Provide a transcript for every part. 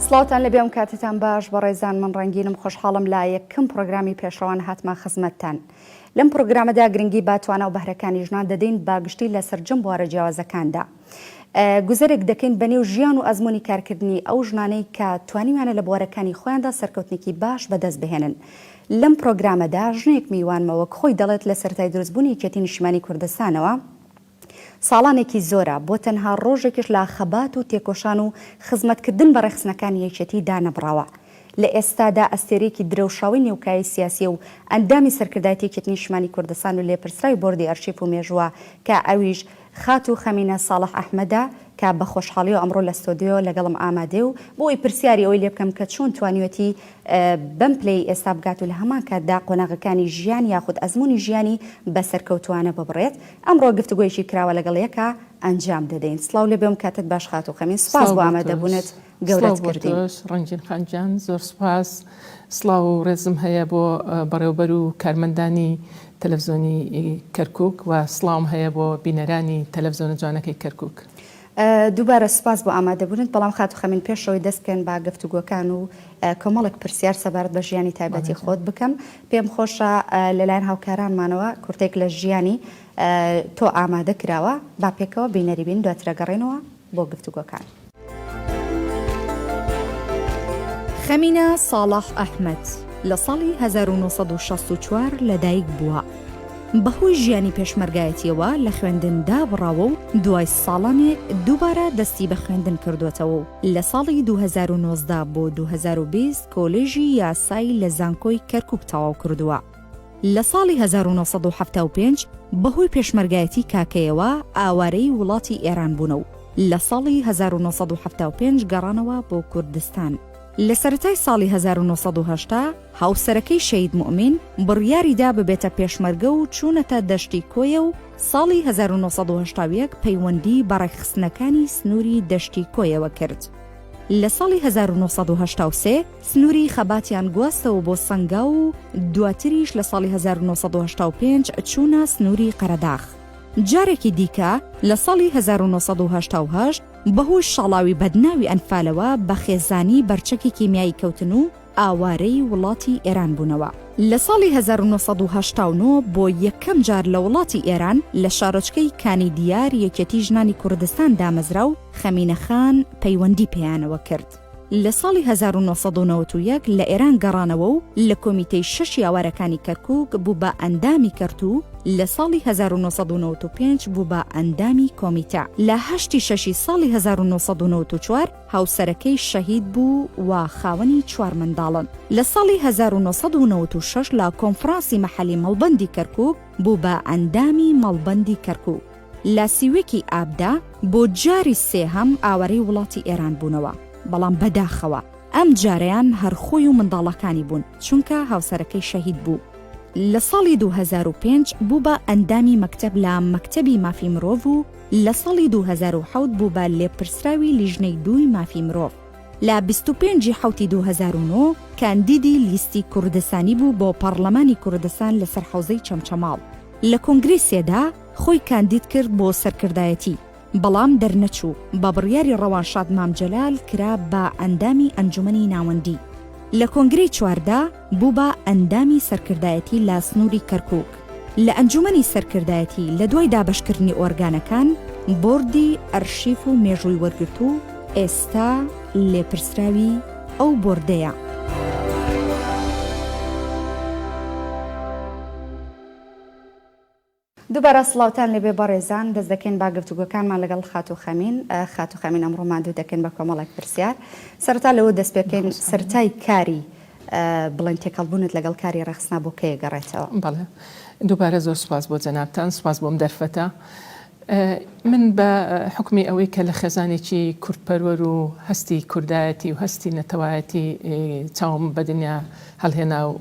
سڵاوتان لەبێ ئەم کاتتان باش بەڕێزان من ڕەنگینم خۆشحاڵم لە یەکەم پرۆگرامی پێشڕەوان هاتمە خزمەتتان لەم پرۆگرامەدا گرنگی بە توانا و بەهرەکانی ژنان دەدەین بە گشتی لە سەرجەم بوارە جیاوازەکاندا گوزەرێک دەکەین بە نێو ژیان و ئەزموونی کارکردنی ئەو ژنانەی کە توانیویانە لە بوارەکانی خۆیاندا سەرکەوتنێکی باش بەدەست بهێنن. لەم پرۆگرامەدا ژنێک میوانمە وەک خۆی دەڵێت لە سەرەتای دروستبوونی یەکێتی نیشتیمانی کوردستانەوە ساڵانێکی زۆرە بۆ تەنها ڕۆژێکیش لە خەبات و تێکۆشان و خزمەتکردن بە ڕێکخستنەکانی یەکێتی دانەبڕاوە. لە ئێستادا ئەستێرەیەکی درەوشاوەی نێو کایەی سیاسییە و ئەندامی سەرکردایەتی یەکێتی نیشتمانی کوردستان و لێپرسراوی بۆردی ئەرشیف و مێژووە کە ئەویش خاتوو خەمینە ساڵح ئەحمەدە کە بە خۆشحاڵیەوە ئەمڕۆ لە ستۆدیۆ لەگەڵم ئامادەیە و بۆ ئەوەی پرسیاری ئەوەی لێ بکەم کە چۆن توانیویەتی بەم پلەی ئێستا بگات و لە هەمان کاتدا قۆناغەکانی ژیان یاخود ئەزموونی ژیانی بە سەرکەوتووانە ببڕێت ئەمڕۆ گفتوگۆیەکی کراوە لەگەڵ یەکا ئەنجام دەدەین. سڵاو لێ بێم کاتت باش خاتوو خەمین سوپاس سڵاو بۆ بۆ ئامادەبوونت تۆش گەورەت سڵاو بۆ کردین. تۆش ڕەنگین خان گیان زۆر سوپاس سڵاو و ڕێزم هەیە بۆ بەڕێوبەر و کارمەندانی تەلەفزۆنی کەرکوک و سڵاوم هەیە بۆ بینەرانی تەلەفزۆنە جوانەکەی کەرکوک. دووبارە سوپاس بۆ ئامادەبوونت، بەڵام خاتوو خەمین پێش ئەوەی دەست بکەین بە گفتوگۆکان و کۆمەڵێک پرسیار سەبارەت بە ژیانی تایبەتی خۆت بکەم، پێم خۆشە لەلایەن هاوکارانمانەوە کورتەیەک لە ژیانی تۆ ئامادە کراوە، با پێکەوە بینەری بین، دواتر ئەگەڕێینەوە بۆ گفتوگۆکان. خەمینە ساڵح ئەحمەد لە ساڵی 1964 لەدایک بووە. بەهۆی ژیانی پێشمەرگایەتییەوە لە خوێندن دابڕاوە و دوای ساڵانێک دووبارە دەستی بە خوێندن کردۆتەوە و لە ساڵی 2019 بۆ 2020 کۆلێژی یاسای لە زانکۆی کەرکوک تەواو کردووە. لە ساڵی 1975 بەهۆی پێشمەرگایەتی کاکەیەوە ئاوارەی وڵاتی ئێران بوونە و لە ساڵی 1975 گەڕانەوە بۆ کوردستان. لە سەرەتای ساڵی 1980 هاوسەرەکەی شەهید موئمین بڕیاری دا ببێتە پێشمەرگە و چوونەتە دەشتی کۆیە و ساڵی 1981 پەیوەندی بە ڕێکخستنەکانی سنووری دەشتی کۆیەوە کرد. لە ساڵی 1983 سنووری خەباتیان گواستەوە بۆ سەنگاو و دواتریش لە ساڵی 1985 چوونە سنووری قەرەداخ. جارێکی دیکە لە ساڵی 1988 بەهۆی شاڵاوی بەدناوی ئەنفالەوە بە خێزانی بەر چەکی کیمیایی کەوتن و ئاوارەی وڵاتی ئێران بوونەوە. لە ساڵی 1989 بۆ یەکەم جار لە وڵاتی ئێران لە شارۆچکەی کانی دیار یەکێتی ژنانی کوردستان دامەزرا و خەمینە خان پەیوەندی پێیانەوە کرد. لە ساڵی 1991 لە ئێران گەڕانەوە و لە کۆمیتەی شەشی ئاوارەکانی کەرکووک بوو بە ئەندامی کەرت و لە ساڵی 1995 بوو بە ئەندامی کۆمیتە. لە هەشتی شەشی ساڵی 1994 هاوسەرەکەی شەهید بوو و خاوەنی چوار منداڵن. لە ساڵی 1996 لە کۆنفرانسی مەحەلی مەڵبەندی کەرکووک بوو بە ئەندامی مەڵبەندی کەرکووک. لە سیوێکی ئابدا بۆ جاری سێهەم ئاوارەی وڵاتی ئێران بوونەوە، بەڵام بەداخەوە ئەم جارەیان هەر خۆی و منداڵەکانی بوون، چونکە هاوسەرەکەی شەهید بوو. لە ساڵی 2005 بوو بە ئەندامی مەکتەب لە مەکتەبی مافی مرۆڤ و لە ساڵی 2007 بوو بە لێپرسراوی لیژنەی دووی مافی مرۆڤ. لە 25 ی حەوتی 2009 کاندیدی لیستی کوردستانی بوو بۆ پەڕلەمانی کوردستان لەسەر حەوزەی چەمچەماڵ. لە کۆنگرەی سێدا خۆی کاندید کرد بۆ سەرکردایەتی، بەڵام دەرنەچوو، بە بڕیاری ڕەوانشاد مام جەلال کرا بە ئەندامی ئەنجومەنی ناوەندی. لە کۆنگرەی چواردا بوو بە ئەندامی سەرکردایەتی لە سنووری کەرکووک. لە ئەنجومەنی سەرکردایەتی لە دوای دابەشکردنی ئۆرگانەکان، بۆردی ئەرشیف و مێژووی وەرگرت و ئێستا لێپرسراوی ئەو بۆردەیە. دووبارە سڵاوتان لێبێ بەڕێزان، دەست دەکەین بە گفتوگۆکانمان لەگەڵ خاتوو خەمین. خاتوو خەمین ئەمڕۆ ماندوو دەکەین بە کۆمەڵێک پرسیار. سەرەتا لەوە دەست پێ بکەین سەرەتای کاری بڵێن تێکەڵبوونت لەگەڵ کاری ڕێکخستنا بۆ کەی گەڕێتەوە؟ بەڵێ دووبارە زۆر سوپاس بۆ جەنابتان، سوپاس بۆ ئەم دەرفەتە. من بە حوکمی ئەوەی کە لە خێزانێکی کوردپەروەر و هەستی کوردایەتی و هەستی نەتەوایەتی چاوم بە دنیا هەڵهێنا و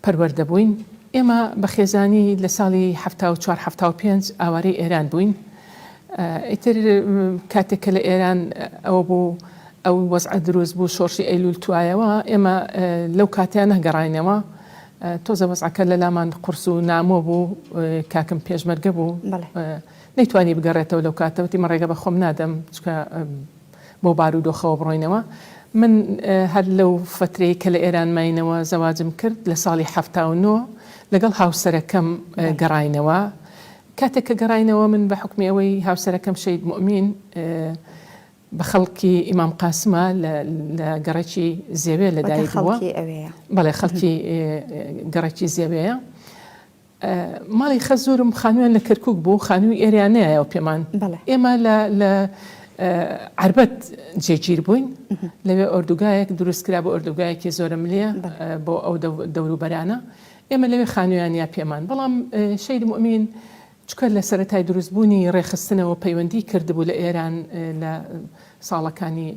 پەروەردە بووین. ئێمە بە خێزانی لە ساڵی 74 75 ئاوارەی ئێران بووین. ئیتر کاتێک کە لە ئێران ئەوە بوو ئەو وەزعە دروست بوو شۆڕشی ئەیلوول توایەوە ئێمە لەو کاتەیان نەگەڕاینەوە تۆزە وەزعەکە لە لامان قورس و نامۆ بوو کاکم پێشمەرگە بوو نەیتوانی بگەڕێتەوە لەو کاتە وتی من ڕێگە بە خۆم نادەم چونکە بەو بارودۆخەوە بڕۆینەوە. من هەر لەو فەترەی کە لە ئێران ماینەوە زەواجم کرد لە ساڵی 79 لەگەڵ هاوسەرەکەم گەڕاینەوە. کاتێک کە گەڕاینەوە من بە حوکمی ئەوەی هاوسەرەکەم شەهید موئمین بە خەڵکی ئیمام قاسمە لە لە گەڕەکی زێوێ لە دایک بووە. خەڵکی ئەوێیە. بەڵێ خەڵکی گەڕەکی زێوێیە. ماڵی خەزورم خانویان لە کەرکوک بوو خانوی ئێرەیان نەیایەوە پێمان ئێمە لە لە عەربەت جێگیر بووین لەوێ ئۆردوگایەک دروست کرا بۆ ئۆردوگایەکی زۆرەملێ بۆ ئەو دەوروبەرانە ئێمە لەوێ خانویان یا پێمان بەڵام شەید موئمین چکە لە سەرەتای دروستبوونی ڕێخستنەوە پەیوەندی کردبوو لە ئێران لە ساڵەکانی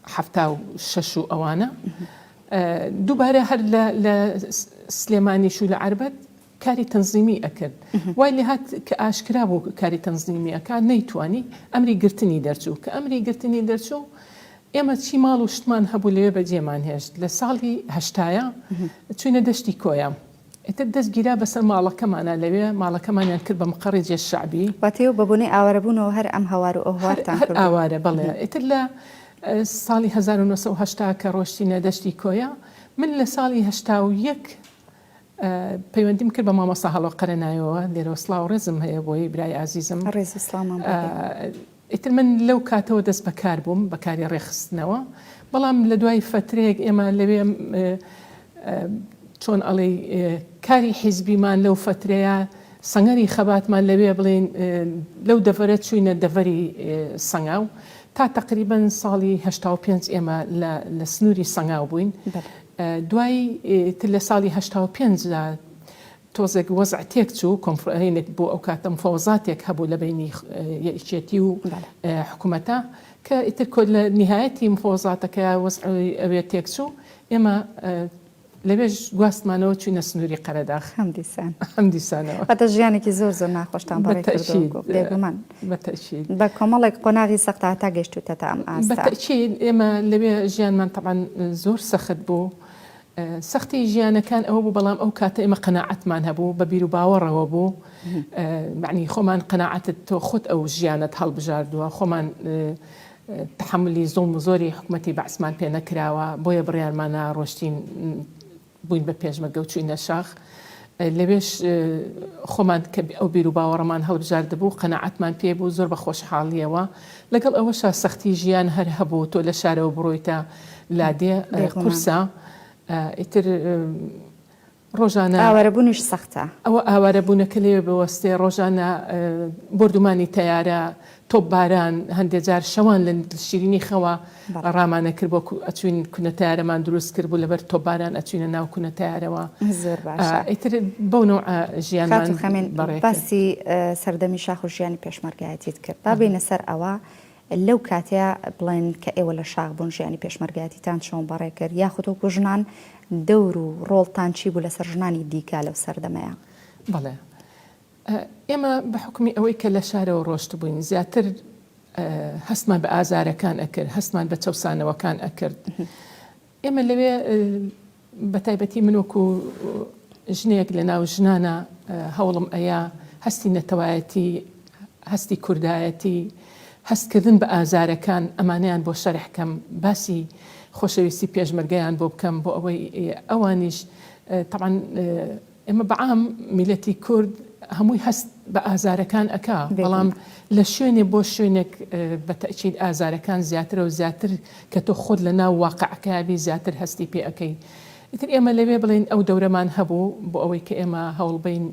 76 و ئەوانە دووبارە هەر لە سلێمانیش و لە عەربەت کاری تەنزیمی ئەکرد وای لێهات کە ئاشکرا بوو کاری تەنزیمی ئەکا نەیتوانی ئەمری گرتنی دەرچوو کە ئەمری گرتنی دەرچوو ئێمە چی ماڵ و شتمان هەبوو لەوێ بەجێمان هێشت لە ساڵی هەشتایە چوینە دەشتی کۆیە ئیتر دەست گیرا بەسەر ماڵەکەمانا لەوێ ماڵەکەمانیان کرد بە مقەڕی جێش شەعبی. واتە ئێوە بە بۆنەی ئاوارەبوونەوە هەر ئەم هەوار و ئەو هەوارتان هەر ئاوارە بەڵێ ئیتر لە ساڵی 1970 کە ڕۆشتینە دەشتی کۆیە من لە ساڵی 81 پەیوەندیم کرد بە مامۆستا هەڵۆ قەرەنایەوە لێرەوە سڵاو و ڕێزم هەیە بۆی برای ئازیزم ڕێز و سڵاومان بۆ هەیە. ئیتر من لەو کاتەوە دەست بەکار بووم بە کاری ڕێکخستنەوە، بەڵام لە دوای فەترەیەک ئێمە لەوێ چۆن ئەڵێی کاری حیزبیمان لەو فەترەیە سەنگەری خەباتمان لەوێ بڵێین لەو دەڤەرە چووینە دەڤەری سەنگاو تا تەقریبەن ساڵی 85 ئێمە لە سنووری سەنگاو بووین دوای تر لە ساڵی 85 دا تۆزێک وەزع تێک چوو، کۆنفرانێک بۆ ئەو کاتە مفەوەزاتێک هەبوو لە بەینی یەکێتی و حکومەتە کە ئیتر کۆ لە نیهایەتی مفەوەزاتەکە وەزعی ئەوێ تێک چوو، ئێمە لەوێش گواستمانەوە چووینە سنووری قەرەداخ. هەمدیسان. هەمدیسانەوە. واتە ژیانێکی زۆر زۆر ناخۆشتان بەڕێ کردووە بێگومان. بە تەئکید. بە کۆمەڵێک قۆناغی سەختە هەتا گەیشتووتەتە ئەم ئاستە. بە تەئکید ئێمە لەوێ ژیانمان تەبعەن زۆر سەخت بوو. سەختی ژیانەکان ئەوە بوو بەڵام ئەو کاتە ئێمە قەناعەتمان هەبوو بە بیروباوەڕەوە بوو معنی خۆمان قەناعەتت تۆ خۆت ئەو ژیانەت هەڵبژاردووە خۆمان تحملی زوڵم و زۆری حکومەتی بەعسمان پێ نەکراوە بۆیە بڕیارمانە ڕۆشتین بووین بە پێشمەرگە و چوینە شاخ لەوێش خۆمان کە ئەو بیر و باوەڕەمان هەڵبژاردبوو قەناعەتمان پێ بوو زۆر بە خۆشحاڵیەوە لەگەڵ ئەوەشا سەختی ژیان هەر هەبوو تۆ لە شارەوە بڕۆیتە لادێ قورسە ئیتر ڕۆژانە ئاوارەبوونیش سەختە. ئەوە ئاوارەبوونەکە لەوێ بوەستێ ڕۆژانە بۆردومانی تەیارە تۆپباران هەندێ جار شەوان لە شیرینی خەوا ڕامانەکرد بۆ ئەچوین کونە تەیارەمان دروست کرد بوو لەبەر تۆپباران ئەچوینە ناو کونە تەیارەوە زۆر باشە ئیتر بەو نەوعە ژیانمان خاتوو خەمین بەڕێ کرد. باسی سەردەمی شاخ و ژیانی پێشمەرگایەتیت کرد با بێینە سەر ئەوە لەو کاتەیا بڵێن کە ئێوە لە شاخ بوون ژیانی پێشمەرگایەتیتان چۆن بەڕێ کرد یاخود وەکو ژنان دەور و ڕۆڵتان چی بوو لەسەر ژنانی دیکە لەو سەردەمەیا؟ بەڵێ ئێمە بە حوکمی ئەوەی کە لە شارەوە ڕۆشتبووین زیاتر هەستمان بە ئازارەکان ئەکرد، هەستمان بە چەوسانەوەکان ئەکرد. ئێمە لەوێ بە تایبەتی من وەکو ژنێک لە ناو ژنانە هەوڵم ئەیا هەستی نەتەوایەتی، هەستی کوردایەتی، هەستکردن بە ئازارەکان ئەمانەیان بۆ شەرح کەم، باسی خۆشەویستی پێشمەرگەیان بۆ بکەم بۆ ئەوەی ئەوانیش تەبعەن ئێمە بە عام میللەتی کورد هەمووی هەست بە ئازارەکان ئەکا بەڵام لە شوێنێ بۆ شوێنێک بە تەئکید ئازارەکان زیاترە و زیاتر کە تۆ خۆت لە ناو واقعەکەیا بی زیاتر هەستی پێ ئەکەی ئیتر ئێمە لەوێ بڵێین ئەو دەورەمان هەبوو بۆ ئەوەی کە ئێمە هەوڵ بەین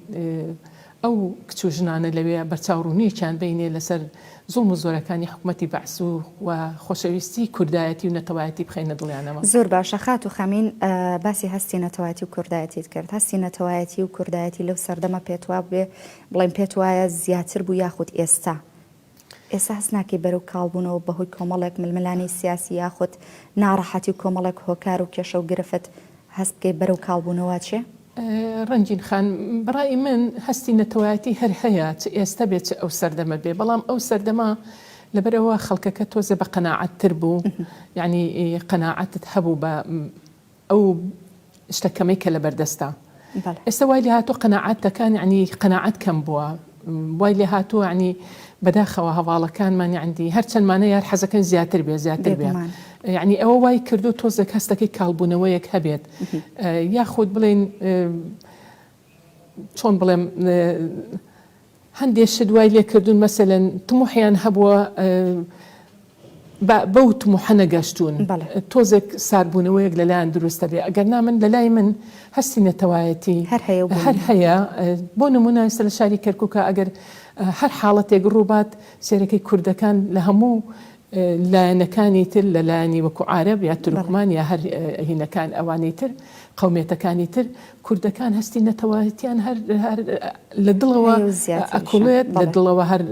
ئەو کچ و ژنانە لەوێ بەرچاوڕوونییەکیان بینێ لەسەر زوڵم و زۆرەکانی حکومەتی بەعس و و خۆشەویستی کوردایەتی و نەتەوایەتی بخەینە دڵیانەوە. زۆر باشە خاتوو خەمین باسی هەستی نەتەوایەتی و کوردایەتیت کرد، هەستی نەتەوایەتی و کوردایەتی لەو سەردەمە پێتوابێ بڵێین پێتوایە زیاتر بوو یاخود ئێستا؟ ئێستا هەست ناکەی بەرەو کاڵ بوونەوە بەهۆی کۆمەڵێک ململانێی سیاسی یاخود ناڕەحەتی و کۆمەڵێک هۆکار و کێشە و گرفت هەست بکەی بەرەو کاڵ بوونەوە ئەچێ؟ ڕەنگین خان، بەڕای من هەستی نەتەوایەتی هەر هەیە چ ئێستە بێ چ ئەو سەردەمە بێ، بەڵام ئەو سەردەمە لەبەرئەوە خەڵکەکە تۆزێ بە قەناعەت تر بوو، یانی قەناعەتت هەبوو بە ئەو شتە کەمەی کە لەبەردەستە. ئێستا وای لێهاتووە قەناعەتەکان یانی قەناعەت کەم بووە. وای لێ هاتووە عنی بەداخەوە هەواڵەکانمان یاندی هەرچەندمانە یار حەزەکەن زیاتر بێ زیاتر بێ یعنی ئەوە وای کردو تۆزێک هەستەکەی کاڵبوونەوەیەک هەبێت یاخود بڵێن چۆن بڵێم هەندێ شت وای لێ کردوون مەسەلەن تموحیان هەبووە بەو تموحە نەگەشتوون تۆزێک ساربوونەوەیەک لەلایەن دروستە بێ ئەگەر نا من لەلای من هەستی نەتەوایەتی هەر هەیە بۆ نمونە ئێستا لە شاری کەرکووکە ئەگەر هەر حاڵەتێک ڕووبات سێرەکەی کوردەکان لە هەموو لایەنەکانی تر لە لایەنی وەکو عارەب یا تورکمان یا هەر هینەکان ئەوانەی تر قەومیەتەکانی تر کوردەکان هەستی نەتەوایەتیان هەر هەر لە دڵەوە ئەکوڵێت لە دڵەوە هەر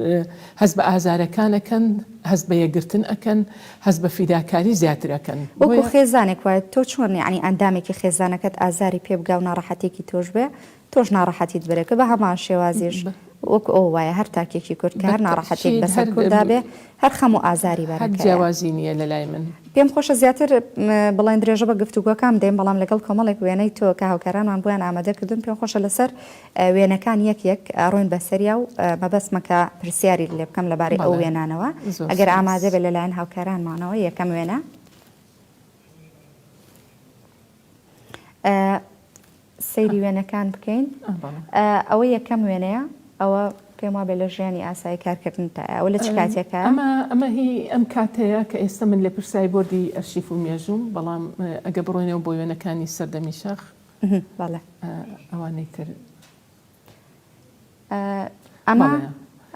هەست بە ئازارەکان ئەکەن هەست بە یەکگرتن ئەکەن هەست بە فیداکاری زیاتر ئەکەن وەکو خێزانێک وایە تۆ چۆن یانی ئەندامێکی خێزانەکەت ئازاری پێ بگا و ناڕەحەتیەکی تۆش بێ تۆش ناڕەحەتیت بەرێ کە بە هەمان شێوازیش وەکو ئەوە وایە هەر تاکێکی کورد کە هەر ناڕەحەتێک بەسەر کوردا بێ هەر خەم و ئازاری بەرەکەیە. هەر جیاوازی نییە لە لای من. پێم خۆشە زیاتر بڵێن درێژە بە گفتوگۆکان بدەین بەڵام لەگەڵ کۆمەڵێک وێنەی تۆ کە هاوکارانمان بۆیان ئامادە کردوون پێم خۆشە لەسەر وێنەکان یەک یەک ڕۆین بەسەریا و مەبەستمە کە پرسیاری لێ بکەم لەبارەی ئەو وێنانەوە ئەگەر ئامادە بێت لەلایەن هاوکارانمانەوە یەکەم وێنە سەیری وێنەکان بکەین ئەوە یەکەم وێنەیە ئەوە پێم وابێ لە ژیانی ئاسایی کارکردنتایە ئەوە لە چ کاتێکە؟ ئەمە ئەمە هی ئەم کاتەیە کە ئێستا من لێپرسراوی بۆردی ئەرشیف و مێژووم بەڵام ئەگە بڕۆینەوە بۆ وێنەکانی سەردەمی شاخ بەڵێ ئەوانەی تر ئەمە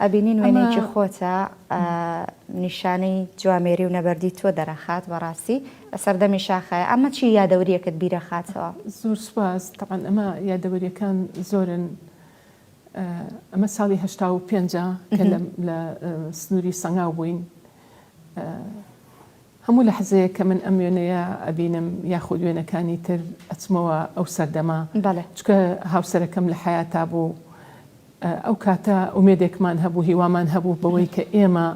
ئەبینین وێنەیەکی خۆتە نیشانەی جوامێری و نەبەردی تۆ دەرەخات بەڕاستی لە سەردەمی شاخایە ئەمە چی یادەوریەکت بیرەخاتەوە؟ زۆر سوپاس تەبعەن ئەمە یادەوەریەکان زۆرن ئەمە ساڵی 85 کە لە سنووری سەنگاو بووین هەموو لەحزەیەک کە من ئەم وێنەیە ئەبینم یاخود وێنەکانی تر ئەچمەوە ئەو سەردەمە بەڵێ. چونکە هاوسەرەکەم لە حەیاتا بوو ئەو کاتە ئومێدێکمان هەبوو هیوامان هەبوو بەوەی کە ئێمە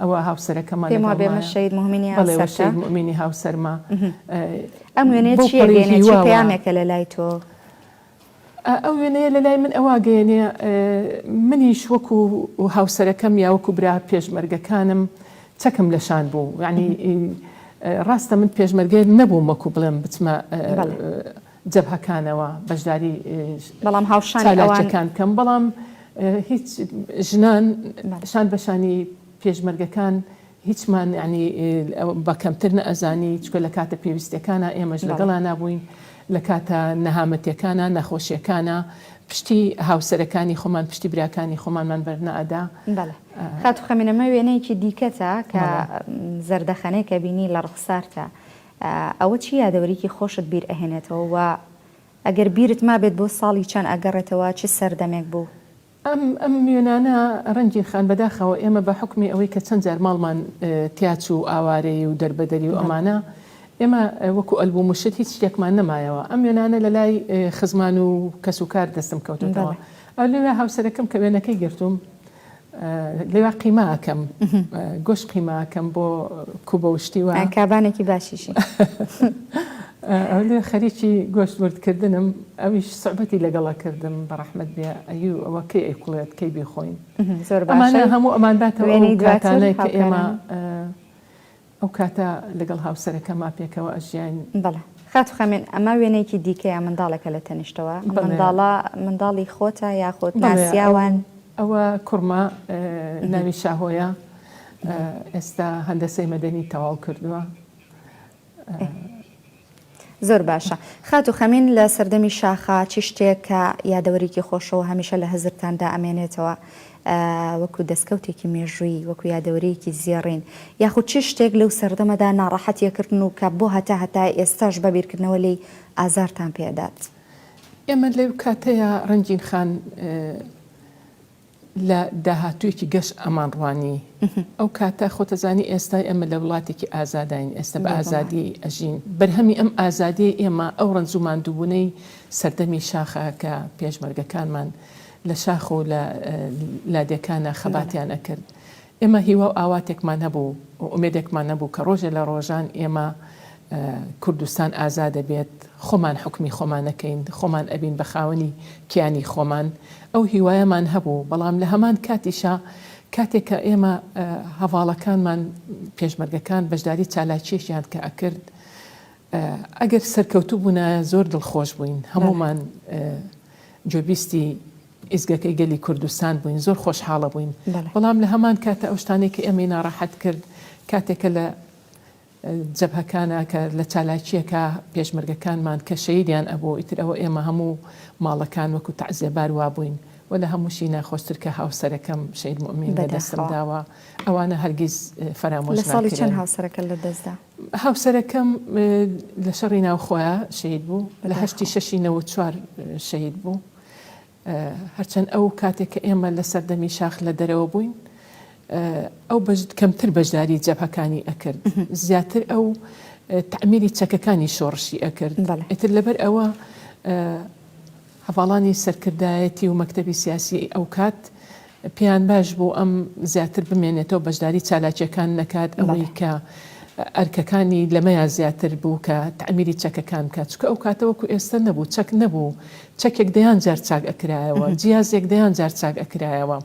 ئەوە هاوسەرەکەمان پێم وابێ ئەمە شەهید موهمینی بەڵێ وە شەهید موئمینی هاوسەرمە ئەم وێنەیە چی ئەگەیەنێ چ پەیامێکە لە لای تۆ؟ ئەو وێنەیە لە لای من ئەوە گەیەنێ منیش وەکو هاوسەرەکەم یا وەکو برا پێشمەرگەکانم چەکم لە شان بوو یعنی ڕاستە من پێشمەرگە نەبووم وەکو بڵێم بچمە جەبهەکانەوە بەشداری بەڵام هاوشانی چالاکیەکان بکەم بەڵام هیچ ژنان شان بە شانی پێشمەرگەکان هیچمان یانی بە کەمتر نەئەزانی چونکە لە کاتە پێویستیەکانا ئێمەش لەگەڵانا بووین لە کاتە نەهامەتیەکانا نەخۆشیەکانا پشتی هاوسەرەکانی خۆمان پشتی براکانی خۆمانمان بەرنەئەدا. بەڵێ خاتوو خەمین ئەمە وێنەیەکی دیکەتە کە زەردەخەنەیەک ئەبینی لە ڕوخسارتا ئەوە چی یادەوەریکی خۆشت بیر ئەهێنێتەوە و ئەگەر بیرت مابێت بۆ ساڵی چەند ئەگەڕێتەوە چ سەردەمێک بوو؟ ئەم ئەم وێنانە ڕەنگین خان بەداخەوە ئێمە بە حوکمی ئەوەی کە چەند جار ماڵمان تیا چوو ئاوارەیی و دەربەدەری و ئەمانە ئێمە وەکو ئەلبوم و شت هیچ شتێکمان نەمایەوە ئەم وێنانە لە لای خزمان و کەس و کار دەستم کەوتۆتەوە ئەو لەوێ هاوسەرەکەم کە وێنەکەی گرتووم لەوێ قیمە ئەکەم گۆشت قیمە ئەکەم بۆ کوبە و شتی وا. کابانێکی باشیشی. ئەو لێ خەریکی گۆشت ورد کردنم ئەویش سوعبەتی لەگەڵ ئەکردم بەڕەحمەت بێ ئەیو ئەوە کەی ئەیکوڵێت کەی بیخۆین زۆر باشە ئەمانە هەموو ئەمان باتەوە ئەو وێنەی دواتر کاتانەی کە ئێمە هاوکاران. ئەو کاتە لەگەڵ هاوسەرەکەما پێکەوە ئەژیاین. بەڵێ خاتوو خەمین ئەمە وێنەیەکی دیکەیە منداڵێکە لە تەنیشتەوە ئەم بەڵێ. منداڵە منداڵی خۆتە یاخود بەڵێ ئەو ناسیاوان؟ ئەوە کوڕمە ناوی شاهۆیە ئێستا هەندەسەی مەدەنی تەواو کردووە. زۆر باشە خاتوو خەمین لە سەردەمی شاخا چ شتێک کە یادەوەریکی خۆشەوە هەمیشە لە هزرتاندا ئەمێنێتەوە وەکو دەستکەوتێکی مێژوویی وەکو یادەوەریەکی زێڕین یاخود چ شتێک لەو سەردەمەدا ناڕەحەتیەکردن و کە بۆ هەتا هەتایە ئێستاش بە بیرکردنەوە لێی ئازارتان پێ ئەدات؟ ئێمە لەو کاتەیا ڕەنگین خان لە داهاتوویەکی گەش ئەمانڕوانی. ئەو کاتە خۆتەزانی ئێستا ئێمە لە وڵاتێکی ئازاداین، ئێستا بە ئازادی ئەژین. بەرهەمی ئەم ئازادیەی ئێمە ئەو ڕەنج و ماندووبوونەی سەردەمی شاخە کە پێشمەرگەکانمان لە شاخ و لە لادێکانا خەباتیان ئەکرد. ئێمە هیوا و ئاواتێکمان هەبوو و ئومێدێکمان هەبوو کە ڕۆژێ لە ڕۆژان ئێمە. کوردستان ئازاد ئەبێت، خۆمان حوکمی خۆمان ئەکەین، خۆمان ئەبین بە خاوەنی کیانی خۆمان، ئەو هیوایەمان هەبوو، بەڵام لە هەمان کاتیشا کاتێک کە ئێمە هەڤاڵەکانمان پێشمەرگەکان بەشداری چالاکییەکیان کە ئەکرد، ئەگەر سەرکەوتوو بوونایە زۆر دڵخۆش بووین، هەموومان گوێبیستی ئیزگەکەی گەلی کوردستان بووین، زۆر خۆشحاڵە بووین، بەڵام لە هەمان کاتە ئەو شتانەی کە ئێمەی ناڕەحەت کرد کاتێک کە لە جەبهەکانا کە لە چالاکییەکا پێشمەرگەکانمان کە شەهیدیان ئەبوو ئیتر ئەوە ئێمە هەموو ماڵەکان وەکو تەعزیەبار وابووین و لە هەمووشی ناخۆشتر کە هاوسەرەکەم شەهید موئمین لە دەستم بەداخەوە. داوە ئەوانە هەرگیز فەرامۆش لە ساڵی چەند ناکرێن. هاوسەرەکەت لە دەست دا؟ هاوسەرەکەم لە شەڕی ناوخۆیا شەهید بوو لە هەشتی بەداخەوە. شەشی 94 شەهید بوو. هەرچەند ئەو کاتێک کە ئێمە لە سەردەمی شاخ لە دەرەوە بووین ئەو کەمتر بەشداری جەبهەکانی ئەکرد زیاتر ئەو تەعمیری چەکەکانی شۆڕشی ئەکرد ئیتر لەبەر ئەوە هەڤاڵانی سەرکردایەتی و مەکتەبی سیاسی ئەو کات پێیان باش بوو ئەم زیاتر بمێنێتەوە بەشداری چالاکیەکان نەکات ئەوەی کە ئەرکەکانی لەمەیا زیاتر بوو کە تەعمیری چەکەکان بکات چونکە ئەو کاتە وەکو ئێستا نەبوو چەک نەبوو چەکێک دەیان جار چاک ئەکرایەوە جیازێک دەیان جار چاک ئەکرایەوە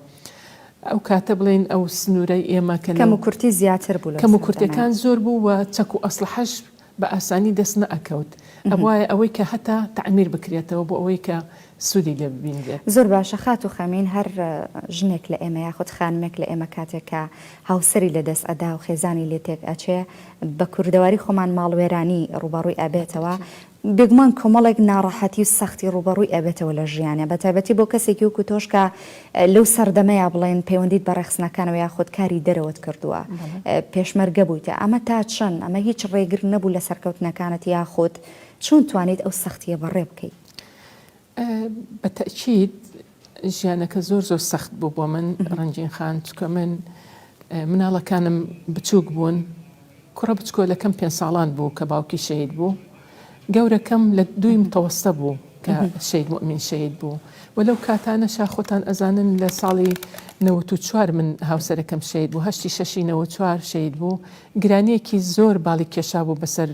ئەو کاتە بڵێین ئەو سنوورەی ئێمە کە کەم و کورتی زیاتر بوو لەو کەم و سەردەمەیا. کورتیەکان زۆر بوو و چەک و ئەسڵحەش بە ئاسانی دەست نەئەکەوت ئەبوایە ئەوەی کە هەتا تەعمیر بکرێتەوە بۆ ئەوەی کە سوودی لێ ببینرێت. زۆر باشە خاتوو خەمین هەر ژنێک لە ئێمە یاخود خانمێک لە ئێمە کاتێک کە هاوسەری لە دەست ئەدا و خێزانی لێ تێک ئەچێ بە کوردەواری خۆمان ماڵوێرانی ڕووبەڕووی ئەبێتەوە بێگومان کۆمەڵێک ناڕەحەتی و سەختی ڕووبەڕووی ئەبێتەوە لە ژیانیا بەتایبەتی بۆ کەسێکی وەکو تۆش کە لەو سەردەمەیا بڵێن پەیوەندیت بە ڕێکخستنەکانەوە یاخود کاری دەرەوەت کردووە پێشمەرگە بوویتە ئەمە تا چەند ئەمە هیچ ڕێگر نەبوو لە سەرکەوتنەکانت یاخود چۆن توانیت ئەو سەختیە بەڕێ بکەی؟ بە تەئکید ژیانەکە زۆر زۆر سەخت بوو بۆ من ڕەنگین خان چونکە من مناڵەکانم بچووک بوون کوڕە بچکۆلەکەم پێ ساڵان بوو کە باوکی شەهید بوو گەورەکەم لە دووی متەوەستە بوو کە شەهید موئمین شەهید بوو و لەو کاتانەشا خۆتان ئەزانن لە ساڵی 94 من هاوسەرەکەم شەهید بوو هەشتی شەشی 94 شەهید بوو گرانیەکی زۆر باڵی کێشا بوو بەسەر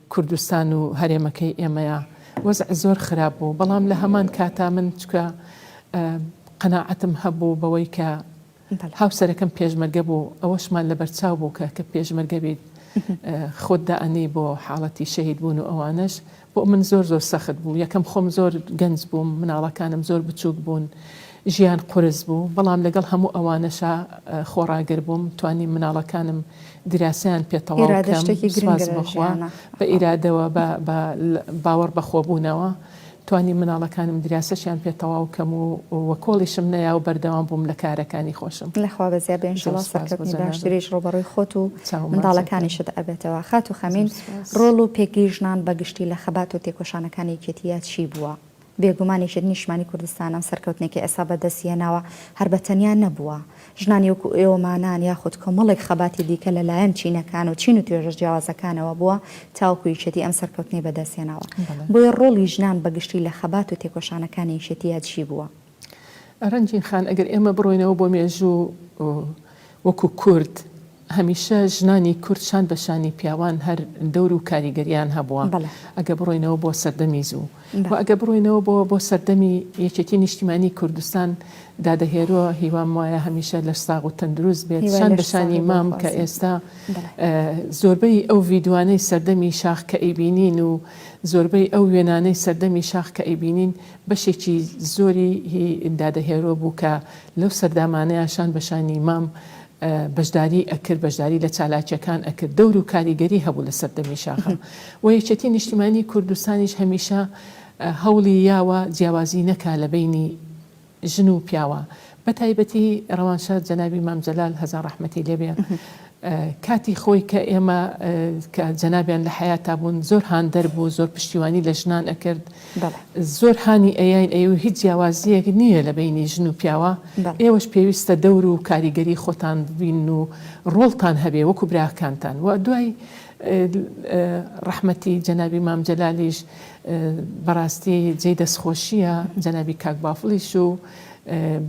کوردستان و هەرێمەکەی ئێمەیا وەزع زۆر خراپ بوو بەڵام لە هەمان کاتا من چکە قەناعەتم هەبوو بەوەی کە هاوسەرەکەم پێشمەرگە بوو ئەوەشمان لەبەرچاو بوو کە کە پێشمەرگە بیت خۆت دائەنێی بۆ حاڵەتی شەهید بوون و ئەوانەش بۆ من زۆر زۆر سەخت بوو یەکەم خۆم زۆر گەنج بووم مناڵەکانم زۆر بچووک بوون ژیان قورس بوو بەڵام لەگەڵ هەموو ئەوانەشا خۆڕاگر بووم توانیم مناڵەکانم دیراسەیان پێ تەواو ئیرادە بکەم شتێکی سوپاس گرنگە لە بۆ خوا ژیانا بە ئیرادەوە بە بە باوەڕ بەخۆبوونەوە توانیم مناڵەکانم دیراسەشیان پێ تەواو کەم و وە کۆڵیشم نەیا و بەردەوام بووم لە کارەکانی خۆشم. لە خوا بەزیا بێ زۆر ان شاءاللە سوپاس بۆ سەرکەوتنی جەنابت. باشتریش ڕووبەڕووی خۆت و چاوم ماچەکەم. منداڵەکانیشت ئەبێتەوە. خاتوو زۆر خەمین سوپاس. ڕۆڵ و پێگەی ژنان بە گشتی لە خەبات و تێکۆشانەکانی یەکێتییا چی بووە؟ بێگومان یەکێتی نیشتمانی کوردستان ئەم سەرکەوتنەی کە ئێستا بەدەستی هێناوە هەر بە تەنیا نەبووە. ژنانی وەکو ئێوەمانان یاخود کۆمەڵێک خەباتی دیکە لە لایەن چینەکان و چین و توێژە جیاوازەکانەوە بووە تاوەکو یەکێتی ئەم سەرکەوتنەی بەدەست هێناوە. بۆیە ڕۆڵی ژنان بە گشتی لە خەبات و تێکۆشانەکانی یەکێتییا چی بووە؟ ڕەنگین خان، ئەگەر ئێمە بڕۆینەوە بۆ مێژوو وەکو کورد هەمیشە ژنانی کورد شان بە شانی پیاوان هەر دەور و کاریگەریان هەبووە ئەگە بڕۆینەوە بۆ سەردەمی زوو و ئەگە بڕۆینەوە بۆ بۆ سەردەمی یەکێتی نیشتیمانی کوردستان دادە هێرۆ هیوام وایە هەمیشە لەش ساغ و تەندروست بێت شان بە شانی مام کە ئێستا زۆربەی ئەو ڤیدیۆانەی سەردەمی شاخ کە ئەیبینین و زۆربەی ئەو وێنانەی سەردەمی شاخ کە ئەیبینین بەشێکی زۆری هی دادە هێرۆ بوو کە لەو سەردامانەیا شان بە شانی مام بەشداری ئەکرد، بەشداری لە چالاکیەکان ئەکرد، دەور و کاریگەری هەبوو لە سەردەمی شاخا و یەکێتی نیشتیمانی کوردستانیش هەمیشە هەوڵی یاوە جیاوازی نەکا لە بەینی ژن و پیاوا بە تایبەتی ڕەوانشاد جەنابی مام جەلال هەزار ڕەحمەتی لێ بێ کاتی خۆی کە ئێمە کە جەنابیان لە حەیاتا بوون زۆر هاندەر بوو زۆر پشتیوانی لە ژنان ئەکرد زۆر هانی ئەیاین ئەیوت هیچ جیاوازیەک نییە لە بەینی ژن و پیاوا ئێوەش پێویستە دەور و کاریگەری خۆتان ببینن و ڕۆڵتان هەبێ وەکو براکانتان و دوای ڕەحمەتی جەنابی مام جەلالیش بەڕاستی جێی دەستخۆشیە جەنابی کاک بافڵیش و.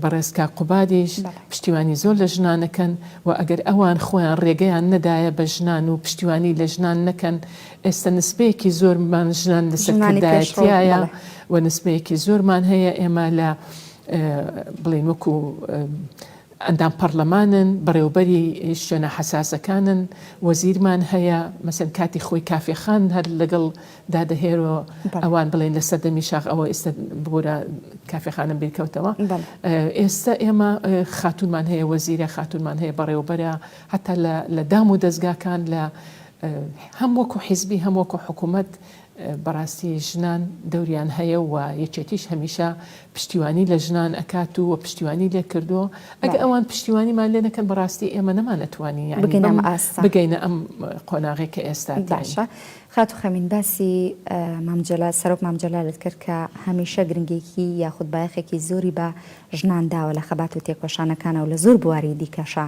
بەڕێز کاک قوبادیش پشتیوانی زۆر لە ژنان ئەکەن و ئەگەر ئەوان خۆیان ڕێگەیان نەدایە بە ژنان و پشتیوانی لە ژنان نەکەن ئێستا نسبەیەکی زۆرمان ژنان لە سەرکردایەتیایە و نسبەیەکی زۆرمان هەیە ئێمە لە بڵێین وەکو ئەندام پەڕلەمانن، بەڕێوبەری شوێنە حەساسەکانن، وەزیرمان هەیە، مەسەن کاتی خۆی کافێ خان هەر لەگەڵ دادە هێرۆ ئەوان بڵێن لە سەردەمی شاخ ئەوە ئێستا ببورە کافێ خانم بیر کەوتەوە ئێستا ئێمە خاتوونمان هەیە وەزیرە خاتوونمان هەیە بەڕێوبەرە حتا لە دام و دەزگاکان لە هەم وەکو حیزبی هەم وەکو حکوومەت بەڕاستی ژنان دەوریان هەیە و یەکێتیش هەمیشە پشتیوانی لە ژنان ئەکات و پشتیوانی لێ کردووە ئەگە ئەوان پشتیوانیمان لێ نەکەن بەڕاستی ئێمە نەمانەتوانی یانی بگەینە ئەم ئاستە بگەینە ئەم قۆناغەی کە ئێستا تێین. باشە خاتوو خەمین باسی مام جەلال سەرۆک مام جەلالت کرد کە هەمیشە گرنگیەکی یاخود بایەخێکی زۆری بە ژنان داوە لە خەبات و تێکۆشانەکانا و لە زۆر بواری دیکەشا.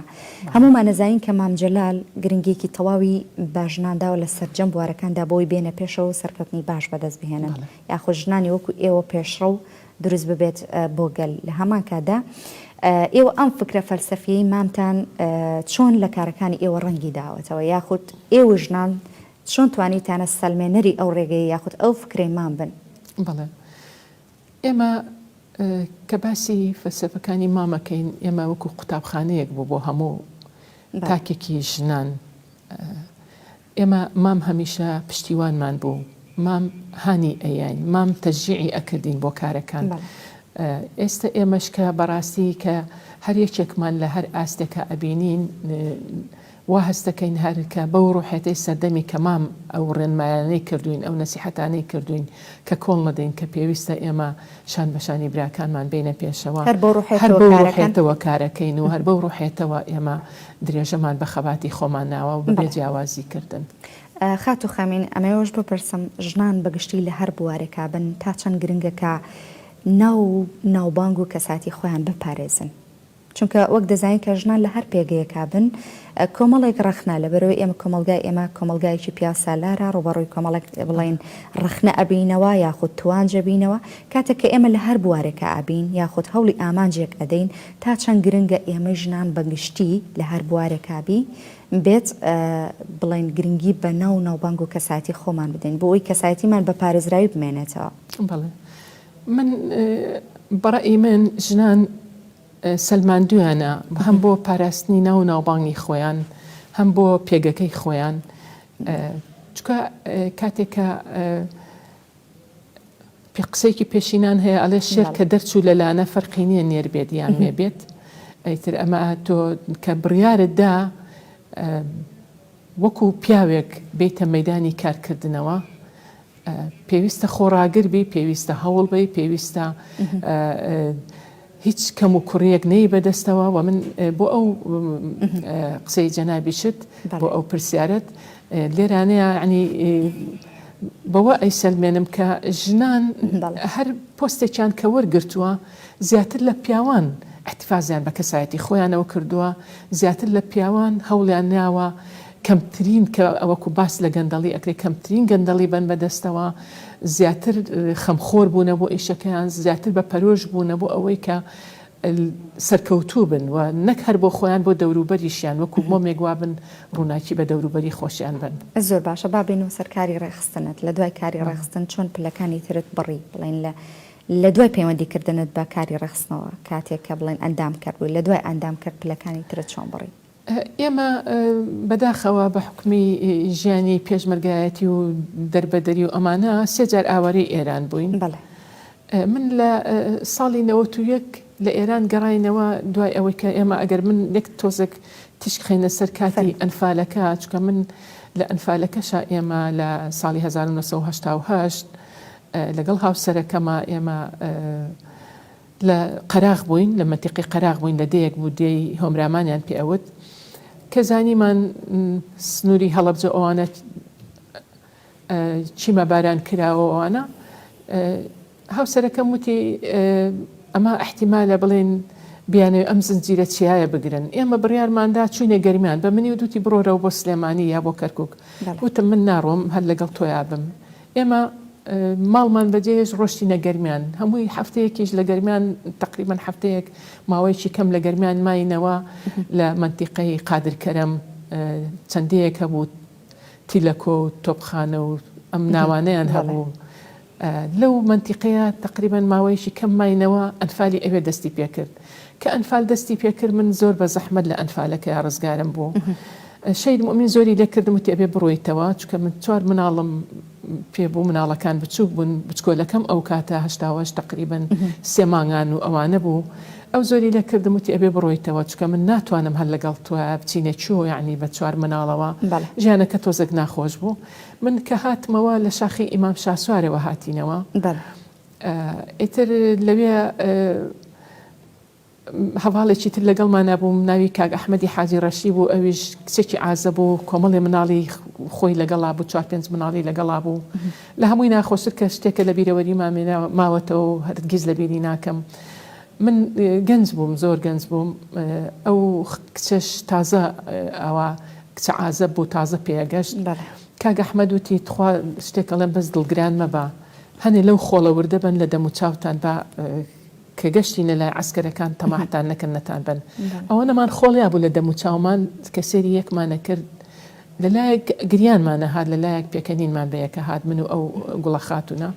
هەموومان ئەزانین کە مام جەلال گرنگیەکی تەواوی بە ژنان داوە لە سەرجەم بوارەکاندا بۆی بێنە پێشەوە و سەرکەوتنی باش بەدەست بهێنن یاخود ژنانی وەکو ئێوە پێشڕەو دروست ببێت بۆ گەل. لە هەمان کاتدا ئێوە ئەم فکرە فەلسەفیەی مامتان چۆن لە کارەکانی ئێوە ڕەنگی داوەتەوە یاخود ئێوە ژنان چۆن توانیتانە سەلمێنەری ئەو ڕێگەیە یاخود ئەو فکرەی مام بن؟ بەڵێ ئێمە کە باسی فەلسەفەکانی مام ئەکەین، ئێمە وەکو قوتابخانەیەک بوو بۆ هەموو تاکێکی ژنان. ئێمە مام هەمیشە پشتیوانمان بوو، مام هانی ئەیاین، مام تەشجیعی ئەکردین بۆ کارەکان. ئێستە ئێمەش کە بەڕاستی کە هەر یەکێکمان لە هەر ئاستێکا ئەبینین، وا هەست دەکەین هەر کە بەو ڕوحێتەی سەردەمی کە مام ئەو ڕێنمایانەی کردووین، ئەو نەسیحەتانەی کردووین کە کۆڵ نەدەین کە پێویستە ئێمە شان بە شانی براکانمان بێینە پێشەوە، هەر بەو هەر ڕوحێتەوە بەو کارەکەن. ڕوحێتەوە کارەکەین و هەر بەو ڕوحێتەوە ئێمە درێژەمان بە خەباتی خۆمان ناوە و بەبێ بەڵێ. جیاوازی کردن. خاتوو خەمین، ئەمەوێ ئەوەش بپرسم، ژنان بە گشتی لە هەر بوارێکا بن تا چەند گرنگە کە ناو و ناوبانگ و کەسایەتی خۆیان بپارێزن؟ چونکە وەک دەزانین کە ژنان لە هەر پێگەیەکا بن کۆمەڵێک ڕەخنە لەبەرئەوەی ئێمە کۆمەڵگای ئێمە کۆمەڵگایەکی پیاوسالارە ڕووبەڕووی کۆمەڵێک بڵێین ڕەخنە ئەبینەوە یاخود توانج ئەبینەوە کاتێک کە ئێمە لە هەر بوارێکا ئەبین یاخود هەوڵی ئامانجێک ئەدەین تا چەند گرنگە ئێمەی ژنان بە گشتی لە هەر بوارێکا بی بێت بڵێین گرنگی بە ناو و ناوبانگ و کەسایەتی خۆمان بدەین بۆ ئەوەی کەسایەتیمان بە پارێزراوی بمێنێتەوە. بەڵێ من بەڕەئی من ژنان سەلماندویانە هەم بۆ پاراستنی ناو و ناوبانگی خۆیان هەم بۆ پێگەکەی خۆیان چکە کاتێک کە پێ قسەیەکی پێشینان هەیە ئەڵێ شێر کە دەرچوو لە لانە فەرقی نییە نێر بێت یان مێ بێت ئەیتر ئەمە تۆ کە بڕیارت دا وەکو پیاوێک بێیتە مەیدانی کارکردنەوە پێویستە خۆڕاگر بی، پێویستە هەوڵ بەی، پێویستە هیچ کەم و کوڕیەک نەی بەدەستەوە و من بۆ ئەو قسەی جەنابیشت بۆ ئەو پرسیارت لێرانەیە ینی بەوە ئەیسەلمێنم کە ژنان هەر پۆستێکیان کە وەرگرتووە زیاتر لە پیاوان احتفازیان بە کەسایەتی خۆیانەوە کردووە زیاتر لە پیاوان هەوڵیان ناوە کەمترین کە وەکو باس لە گەندەڵی ئەکرێ کەمترین گەندەڵی بەن بە دەستەوە، زیاتر خەمخۆر بوونە بۆ ئیشەکەیان، زیاتر بە پەرۆش بوونە بۆ ئەوەی کە سەرکەوتوو بن و نەک هەر بۆ خۆیان بۆ دەوروبەریشیان وەکو مۆمێک وابن ڕووناکی بە دەوروبەری خۆشیان بەن. زۆر باشە با بێینەوە سەر کاری ڕێکخستنت، لە دوای کاری ڕێکخستن چۆن پلەکانی ترت بڕی بڵێین لە لە دوای پەیوەندی کردنت بە کاری ڕێکخستنەوە کاتێک کە بڵێین ئەندام کەر بووی لە دوای ئەندام کەر پلەکانی ترت چۆن بڕی؟ ئێمە بەداخەوە بە حوکمی ژیانی پێشمەرگایەتی و دەربەدەری و ئەمانە سێ جار ئاوارەی ئێران بووین. من لە ساڵی 91 لە ئێران گەڕاینەوە دوای ئەوەی کە ئێمە ئەگەر من یەک تۆزێک تیشک خەینە سەر کاتی ئەنفالەکە چونکە من لە ئەنفالەکەشا ئێمە لە ساڵی 1970 لەگەڵ هاوسەرەکەما ئێمە لە قەراغ بووین، لە مەنتیقەی قەراغ بووین، لە دێیەک بوو دێی هۆمرامانیان پێ ئەوت، کە زانیمان سنووری هەڵەبجە ئەوانە چیمە باران کراوە ئەوانە، هاوسەرەکەم وتی ئەمە ئیحتیمالە بڵێن بیانەوێ ئەم زنجیرە چیایە بگرن، ئێمە بڕیارماندا چووینە گەرمیان، بە منی وت وتی بڕۆرەوە بۆ سلێمانی یا بۆ کەرکووک، وتم من ناڕۆم هەر لەگەڵ تۆیا بم، ئێمە. ماڵمان بەجێهێشت ڕۆشتینە گەرمیان هەمووی هەفتەیەکیش لە گەرمیان تەقریبەن هەفتەیەک ماوەیەکی کەم لە گەرمیان ماینەوە لە مەنتیقەی قادر کەرەم چەندەیەک هەبوو تیلەکۆ و تۆپخانە و ئەم ناوانەیان هەبوو لەو مەنتیقەیە تەقریبەن ماوەیەکی کەم ماینەوە ئەنفالی ئەوێ دەستی پێکرد کە ئەنفال دەستی پێکرد من زۆر بە زەحمەت لە ئەنفالەکەیا ڕزگارم بوو شەهید موئمین زۆری لێ کردم وتی ئەبێ بڕۆیتەوە چونکە من چوار مناڵم پێ بوو مناڵەکان بچووک بوون بچکۆلەکەم ئەو کاتە 88 تقریبن سێ مانگان و ئەوانە بوو ئەو زۆری لێ کردم وتی ئەبێ بڕۆیتەوە چونکە من ناتوانم هەر لەگەڵ تۆ بچینە کوێ یعنی بە چوار مناڵەوە ژیانەکە تۆزێک ناخۆش بوو من کە هاتمەوە لە شاخی ئیمام شاسوارەوە هاتینەوە ئیتر لەوێ هەڤاڵێکی تر لەگەڵمانا بووم ناوی کاک ئەحمەدی حاجی ڕەشی بوو ئەویش کچێکی عازە بوو کۆمەڵێ مناڵی خۆی لەگەڵا بوو چوار پێنج مناڵی لەگەڵا بوو لە هەمووی ناخۆشتر کە شتێکە لە بیرەوەری مامێنا ماوەتەوە و هەرگیز لە بیری ناکەم من گەنج بووم زۆر گەنج بووم ئەو کچەش تازە ئەوە کچە عازەب بوو تازە پێگەشت کاک ئەحمەد وتی تخوا شتێک ئەڵێم بەس دڵگران مەبە هەنێ لەو خۆڵە وردە بن لە دەموچاوتان با کە گەشتینە لای عەسکەرەکان تەماحتان نەکەن نەتان بەن. ئەوەنەمان خۆڵیا بوو لە دەم و چاومان کە سەیری یەکمان ئەکرد لە لایەک گریانمان ئەهات لە لایەک پێکەنینمان بە یەکە هات من و ئەو گوڵە خاتوونە.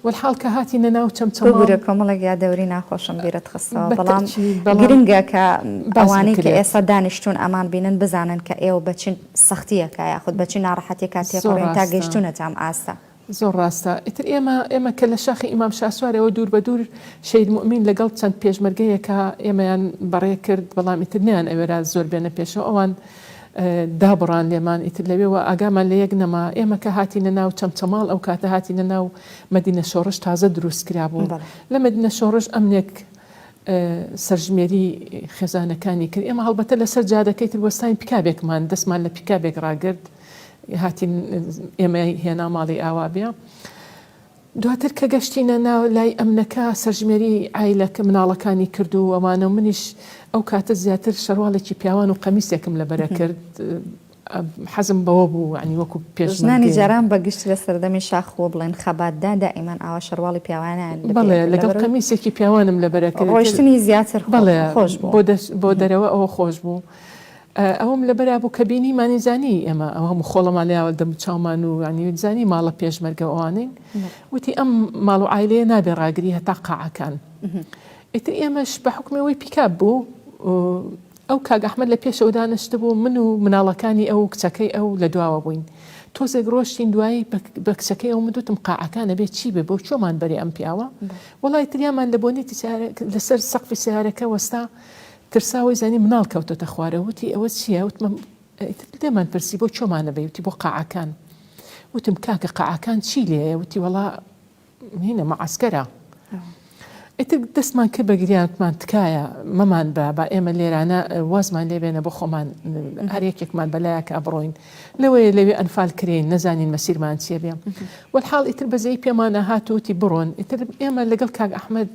وەلحاڵ کە هاتینە ناو چەمچەماڵ. ببورە کۆمەڵێک یادەوەری ناخۆشم بیرت خستەوە بە بەڵام تەئکید بەڵام گرنگە کە باس ئەوانەی کە بکرێت. ئێستا دانیشتوون ئەمان بینن بزانن کە ئێوە بە چ سەختییەکا یاخود بە چ ناڕەحەتیەکا زۆر تێپەڕین تا ڕاستە. گەیشتوونەتە ئەم ئاستە. زۆر ڕاستە. ئیتر ئێمە ئێمە کە لە شاخی ئیمام شاسوارەوە دوور بە دوور شەهید موئمین لەگەڵ چەند پێشمەرگەیەکا ئێمەیان بەڕێ کرد، بەڵام ئیتر نەیان ئەوێرا زۆر بێنە پێشەوە ئەوان دابڕان لێمان ئیتر لەوێوە ئاگامان لە یەک نەما. ئێمە کە هاتینە ناو چەمچەماڵ ئەو کاتە هاتینە ناو مەدینە شۆڕش تازە دروست کرابوو. لە مەدینە شۆڕش ئەمنێک سەرژمێری خێزانەکانی کرد. ئێمە هەڵبەتە لەسەر جادەکەی تر وەستاین پیکابێکمان دەستمان لە پیکابێک ڕاگرت. هاتین ئێمەی هێنا ماڵی ئاوا بێ دواتر کە گەشتینە ناو لای ئەمنەکە سەرژمێری عایلەکە مناڵەکانی کرد و ئەوانە و منیش ئەو کاتە زیاتر شەرواڵێکی پیاوان و قەمیسێکم لەبەرە کرد حەزم بەوە بوو ینی وەکو ژنانی جاران بە گشتی لە سەردەمی شاخ و بڵێن خەباتدا دائیمان ئاوا شەرواڵی پیاوانیان بەڵێ لەگەڵ قەمیسێکی پیاوانم لەبەرە کرد ڕۆیشتنی زیاتر بەڵێ خۆش بوو بۆ دەرەوە ئەوە خۆش بوو ئەوەم لەبەرا بوو کە بینیمانی زانی ئێمە ئەو هەموو خۆڵەمان لێیاوە دەم و چاومان و یانی زانی ماڵە پێشمەرگە و ئەوانەین وتی ئەم ماڵ و عایلەیە نابێ ڕاگری هەتا قاعەکان ئیتر ئێمەش بە حوکمی ئەوەی پیکاب بوو ئەو کاک ئەحمەد لە پێشەوە دانیشتبوو من و مناڵەکانی ئەو و کچەکەی ئەو لە دواوە بووین تۆزێک ڕۆشتین دوایی بە کچەکەی ئەو من دوتم قاعەکان ئەبێ چی بێ بۆ کوێمان بەرێ ئەم پیاوە وەڵای تریامان لە بۆنیتی لەسەر سەقفی سەیارەکە وەستا ترسا وەی زانی مناڵ کەوتۆتە خوارەوە وتی ئەوە چیە وتم ئیتر لێمان پرسی بۆ کوێمانە بەی وتی بۆ قاعەکان وتم کاکە قاعەکان چی لێیە وتی وەڵا هینە مەعسکەرە ئیتر دەستمان کرد بە گریان وتمان تکایە مەمان بە با ئێمە لێرانە وازمان لێ بێنە بۆ خۆمان هەر یەکێکمان بەلایەکا بڕۆین لەوەیە لەوێ ئەنفال کرێین نەزانین مەسیرمان چیە بێ وەلحاڵ ئیتر بەزەیی پێمانە هات و وتی بڕۆن ئیتر ئێمە لەگەڵ کاک ئەحمەد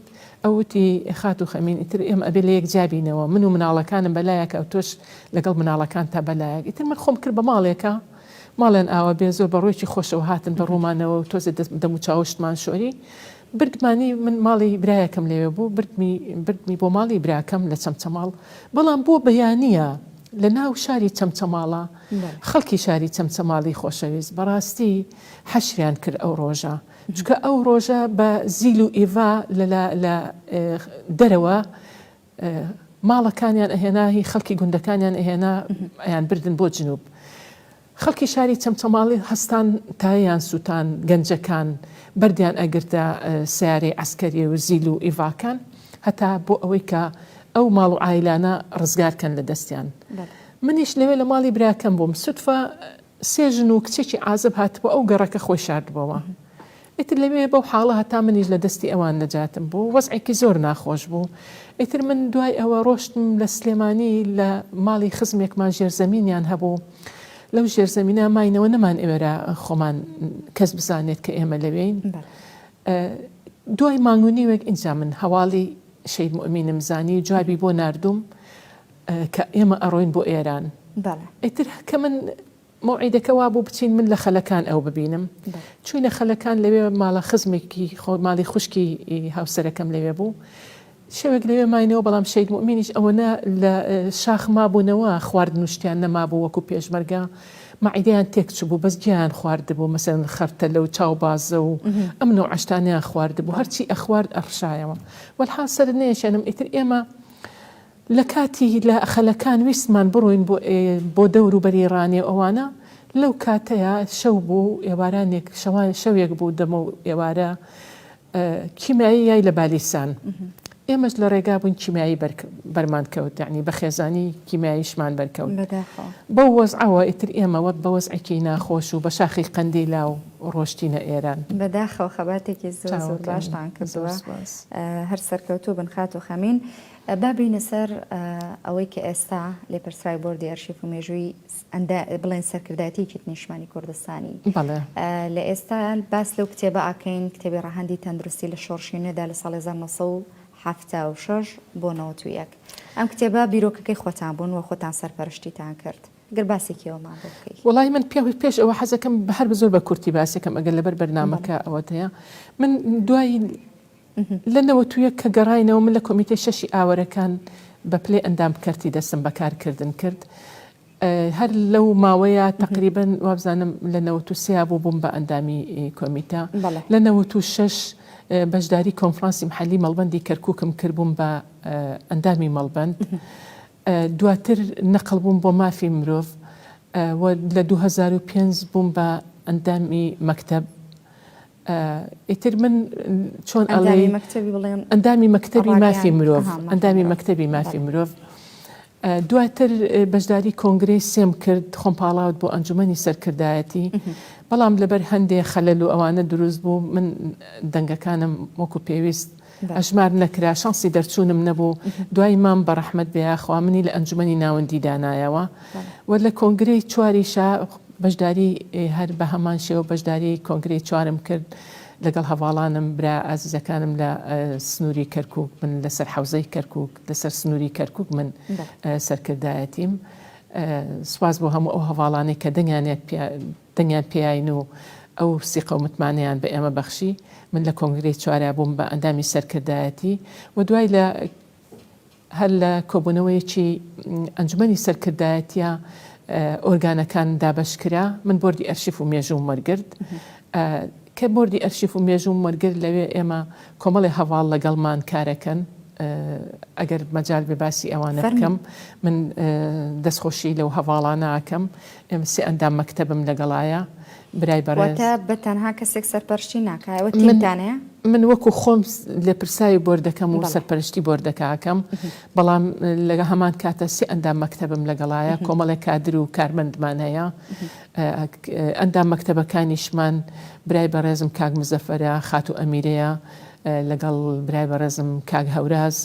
ئەو وتی، خاتوو خەمین ئیتر ئێمە ئەبێ لە یەک جیا بینەوە، من و مناڵەکانم بە لایەکا و تۆش لەگەڵ مناڵەکانتا بە لایەک. ئیتر من خۆم کرد بە ماڵێکا، ماڵیان ئاوا بێ، زۆر بە ڕوویەکی خۆشەوە هاتن بە ڕوومانەوە و تۆزێ دەموچاو شتمان شۆری. بردمانی، من ماڵی برایەکم لەوێ بوو، بردمی، بردمی بۆ ماڵی براکەم لە چەمچەماڵ. بەڵام بۆ بەیانییە لە ناو شاری چەمچەماڵا، خەڵکی شاری چەمچەماڵی خۆشەویست، بەڕاستی حەشریان کرد ئەو ڕۆژە. چونکە ئەو ڕۆژە بە زیل و ئیڤا لە لە دەرەوە ماڵەکانیان ئەهێنا هی خەڵکی گوندەکانیان ئەهێنا ئەیان بردن بۆ جنوب خەڵکی شاری چەمچەماڵی هەستان تایەیان سووتان گەنجەکان بەردیان ئەگرتە سیارەی عسکەری و زیل و ئیڤاکان هەتا بۆ ئەوەی کە ئەو ماڵ و عایلانە ڕزگار کەن لە دەستیان منیش لەوێ لە ماڵی براکەم بووم سوتفە سێ ژن و کچێکی عازب هاتبوو ئەو گەڕەکە خۆی شاردبۆوە. ئیتر لەوێ بەو حاڵە هەتا منیش لە دەستی ئەوان نەجاتم بوو. وەزعێکی زۆر ناخۆش بوو. ئیتر من دوای ئەوە ڕۆشتم لە سلێمانی لە ماڵی خزمێکمان ژێرزەمینیان هەبوو. لەو ژێرزەمینە ماینەوە نەمانئەوێرا خۆمان کەس بزانێت کە ئێمە لەوێین. دوای مانگ و نیوێک ئینجا من هەواڵی شەهید موئمینم زانی و جوابی بۆ ناردووم کە ئێمە ئەڕۆین بۆ ئێران. ئیتر کە من. مەوعیدەکە وابوو بچین من لە خەلەکان ئەو ببینم. چووینە خەلەکان لەوێ ماڵە خزمێکی خۆ ماڵی خوشکی هاوسەرەکەم لەوێ بوو. شەوێک لەوێ ماینەوە بەڵام شەهید موئمینیش ئەوەنە لە شاخ مابوونەوە خواردن و شتیان نەمابوو وەکو پێشمەرگە مەعیدەیان تێک چبوو بەس گیایان خواردبوو مەسەلەن خەرتەلە و چاوبازە و ئەم نەوعە شتانەیان خواردبوو هەرچی ئەخوارد ئەڕشایەوە وەلحاڵ سەرت نەیەشێنم ئیتر ئێمە لە کاتی لە خەلەکان ویستمان بڕۆین بۆ بۆ دەور و بەری ڕانیە و ئەوانە لەو کاتەیا شەو بوو ئێوارانێک شەوان شەوێک بوو دەمەو ئێوارە کیمیایی یای لە بالیسان ئێمەش لە ڕێگا بووین کیمیایی بەرمان کەوت یعنی بە خێزانی کیمیاییشمان بەرکەوت بەو وەزعەوە ئیتر ئێمە وەک بە وەزعێکی ناخۆش و بە شاخی قەندیلا و ڕۆشتینە ئێران. بەداخەوە خەباتێکی زۆر زۆر باشتان کردووە هەر سەرکەوتوو بن خاتوو خەمین. با بێینە سەر ئەوەی کە ئێستا لێپرسراوی بۆردی ئەرشیف و مێژووی ئەندا بڵێن سەرکردایەتی یەکێتی نیشتمانی کوردستانی. بەڵێ. لە ئێستا باس لەو کتێبە ئەکەین، کتێبی ڕەهەندی تەندروستی لە شۆڕشی نوێدا لە ساڵی 1976 بۆ 91. ئەم کتێبە بیرۆکەکەی خۆتان بوون و خۆتان سەرپەرشتیتان کرد. گەر باسێکی ئەوەمان بۆ بکەی. وەڵایی من پێ پێش ئەوە حەزەکەم هەر زۆر بە کورتی باسێکم ئەگەر لەبەر بەرنامەکە ئەوەت هەیە. من دوای لە 91 کە گەڕاینەوە من لە کۆمیتەی شەشی ئاوەرەکان بە پلەی ئەندام کەرتی دەستم بە کار کردن کرد. هەر لەو ماوەیە تەقریبەن وابزانم لە 93 بوو بووم بە ئەندامی کۆمیتە. لە 96 بەشداری کۆنفرانسی محەلی مەڵبەندی کەرکووکم کرد بووم بە ئەندامی مەڵبەند. دواتر نەقڵ بووم بۆ مافی مرۆڤ و لە 2005 بووم بە ئەندامی مەکتەب. ئیتر من چۆن ئەڵێی ئەندامی مەکتەبی مافی مرۆڤ ئەندامی مەکتەبی مافی مرۆڤ دواتر بەشداری کۆنگرەی سێم کرد خۆم پاڵاوت بۆ ئەنجومەنی سەرکردایەتی بەڵام لەبەر هەندێ خەلەل و ئەوانە دروست بوو من دەنگەکانم وەکو پێویست ئەژمار نەکرا شانسی دەرچوونم نەبوو دوای مام بە ڕەحمەت بێ یاخوا منی لە ئەنجومەنی ناوەندی دانایەوە و لە کۆنگرەی چواریشا بەشداری هەر بە هەمان شێوە بەشداری کۆنگرەی چوارم کرد لەگەڵ هەواڵانم برا ئازیزەکانم لە سنووری کەرکک من لەسەر حوزەی کەرکک لەسەر سنووری کەرکک من سەرکردایەتیم سوپاس بۆ هەموو ئەو هەواڵانەی کە دەنگیانێت دەنگیان پێیاین و ئەو سیقە و متمانەیان بە ئێمە بەخشی. من لە کۆنگرەی چوارا بووم بە ئەندامی سەرکردایەتی و دوای لە هەر لە کۆبوونەوەیەکی ئەنجومەنی سەرکردایەتیە ئۆرگانەکان دابەش کرا، من بۆردی ئەرشیف و مێژووم وەرگرت. کە بۆردی ئەرشیف و مێژووم وەرگرت لەوێ ئێمە کۆمەڵێ هەڤاڵ لەگەڵمان کارەکەن، ئەگەر مەجال بێ باسی ئەوانە بکەم من دەستخۆشی لەو هەڤاڵانە ئەکەم. ئێمە سێ ئەندام مەکتەبم لەگەڵایە برای بەڕێز. واتە بە تەنها کەسێک سەرپەرشتی ناکا ئێوە تیمتان هەیە؟ من وەکو خۆم لێپرساوی بۆردەکەم و سەرپەرشتی بۆردەکە ئەکەم بەڵام لە هەمان کاتە سێ ئەندام مەکتەبم لەگەڵایە کۆمەڵێک کادر و کارمەندمان هەیە ئەندام مەکتەبەکانیشمان برای بەڕێزم کاک مزەفەرە خاتوو ئەمیرەیە لەگەڵ برای بەڕێزم کاک هەوراز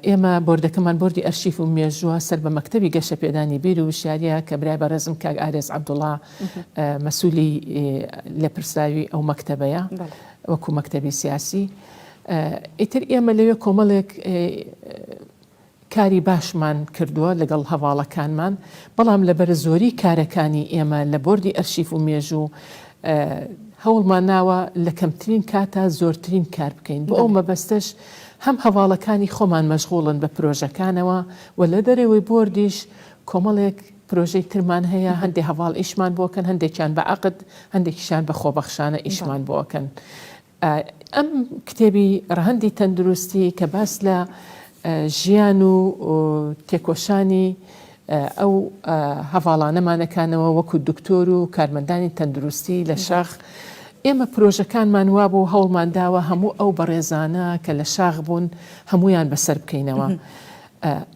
ئێمە بۆردەکەمان بۆردی ئەرشیف و مێژووە سەر بە مەکتەبی گەشەپێدانی بیر و وشیاریە کە برای بەڕێزم کاک ئارێز عەبدوڵا مەسولی لێپرسراوی ئەو مەکتەبەیە وەکو مەکتەبی سیاسی ئیتر ئێمە لەوێ کۆمەڵێک کاری باشمان کردووە لەگەڵ هەڤاڵەکانمان، بەڵام لەبەر زۆری کارەکانی ئێمە لە بۆردی ئەرشیف و مێژوو هەوڵمان ناوە لە کەمترین کاتا زۆرترین کار بکەین، بۆ ئەو مەبەستەش هەم هەڤاڵەکانی خۆمان مەشغوڵن بە پرۆژەکانەوە و لە دەرەوەی بۆردیش کۆمەڵێک پرۆژەی ترمان هەیە، هەندێ هەڤاڵ ئیشمان بۆ ئەکەن، هەندێکیان بە عەقد، هەندێکیشیان بە خۆبەخشانە ئیشمان بۆ ئەکەن. ئەم کتێبی ڕەهەندی تەندروستی کە باس لە ژیان و تێکۆشانی ئەو هەڤاڵانەمانەکانەوە وەکو دکتۆر و کارمەندانی تەندروستی لە شاخ ئێمە پرۆژەکانمان وابوو هەوڵمان داوە هەموو ئەو بەڕێزانە کە لە شاخ بوون هەمویان بەسەر بکەینەوە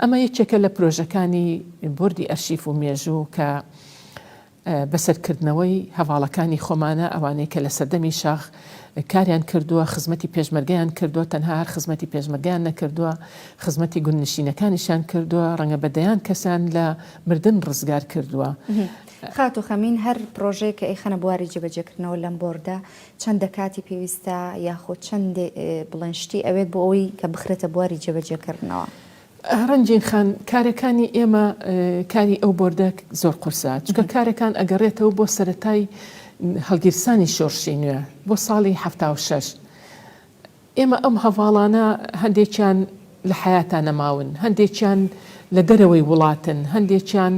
ئەمە یەکێکە لە پرۆژەکانی بۆردی ئەرشیف و مێژوو کە بەسەرکردنەوەی هەڤاڵەکانی خۆمانە، ئەوانەی کە لە سەردەمی شاخ کاریان کردووە، خزمەتی پێشمەرگەیان کردووە، تەنها هەر خزمەتی پێشمەرگەیان نەکردووە، خزمەتی گوندنشینەکانیشیان کردووە، ڕەنگە بە دەیان کەسیان لە مردن ڕزگار کردووە. خاتوو خەمین، هەر پڕۆژەیەک کە ئەیخەنە بواری جێبەجێکردنەوە لەم بۆردە چەندە کاتی پێویستە یاخود چەند بڵێن شتی ئەوێت بۆ ئەوەی کە بخرێتە بواری جێبەجێکردنەوە؟ ڕەنگین خان، کارەکانی ئێمە، کاری ئەو بۆردە زۆر قورسە، چونکە کارەکان ئەگەڕێتەوە بۆ سەرەتای هەڵگیرسانی شۆڕشی نوێ، بۆ ساڵی 76. ئێمە ئەم هەڤاڵانە هەندێکیان لە حەیاتا نەماون، هەندێکیان لە دەرەوەی وڵاتن، هەندێکیان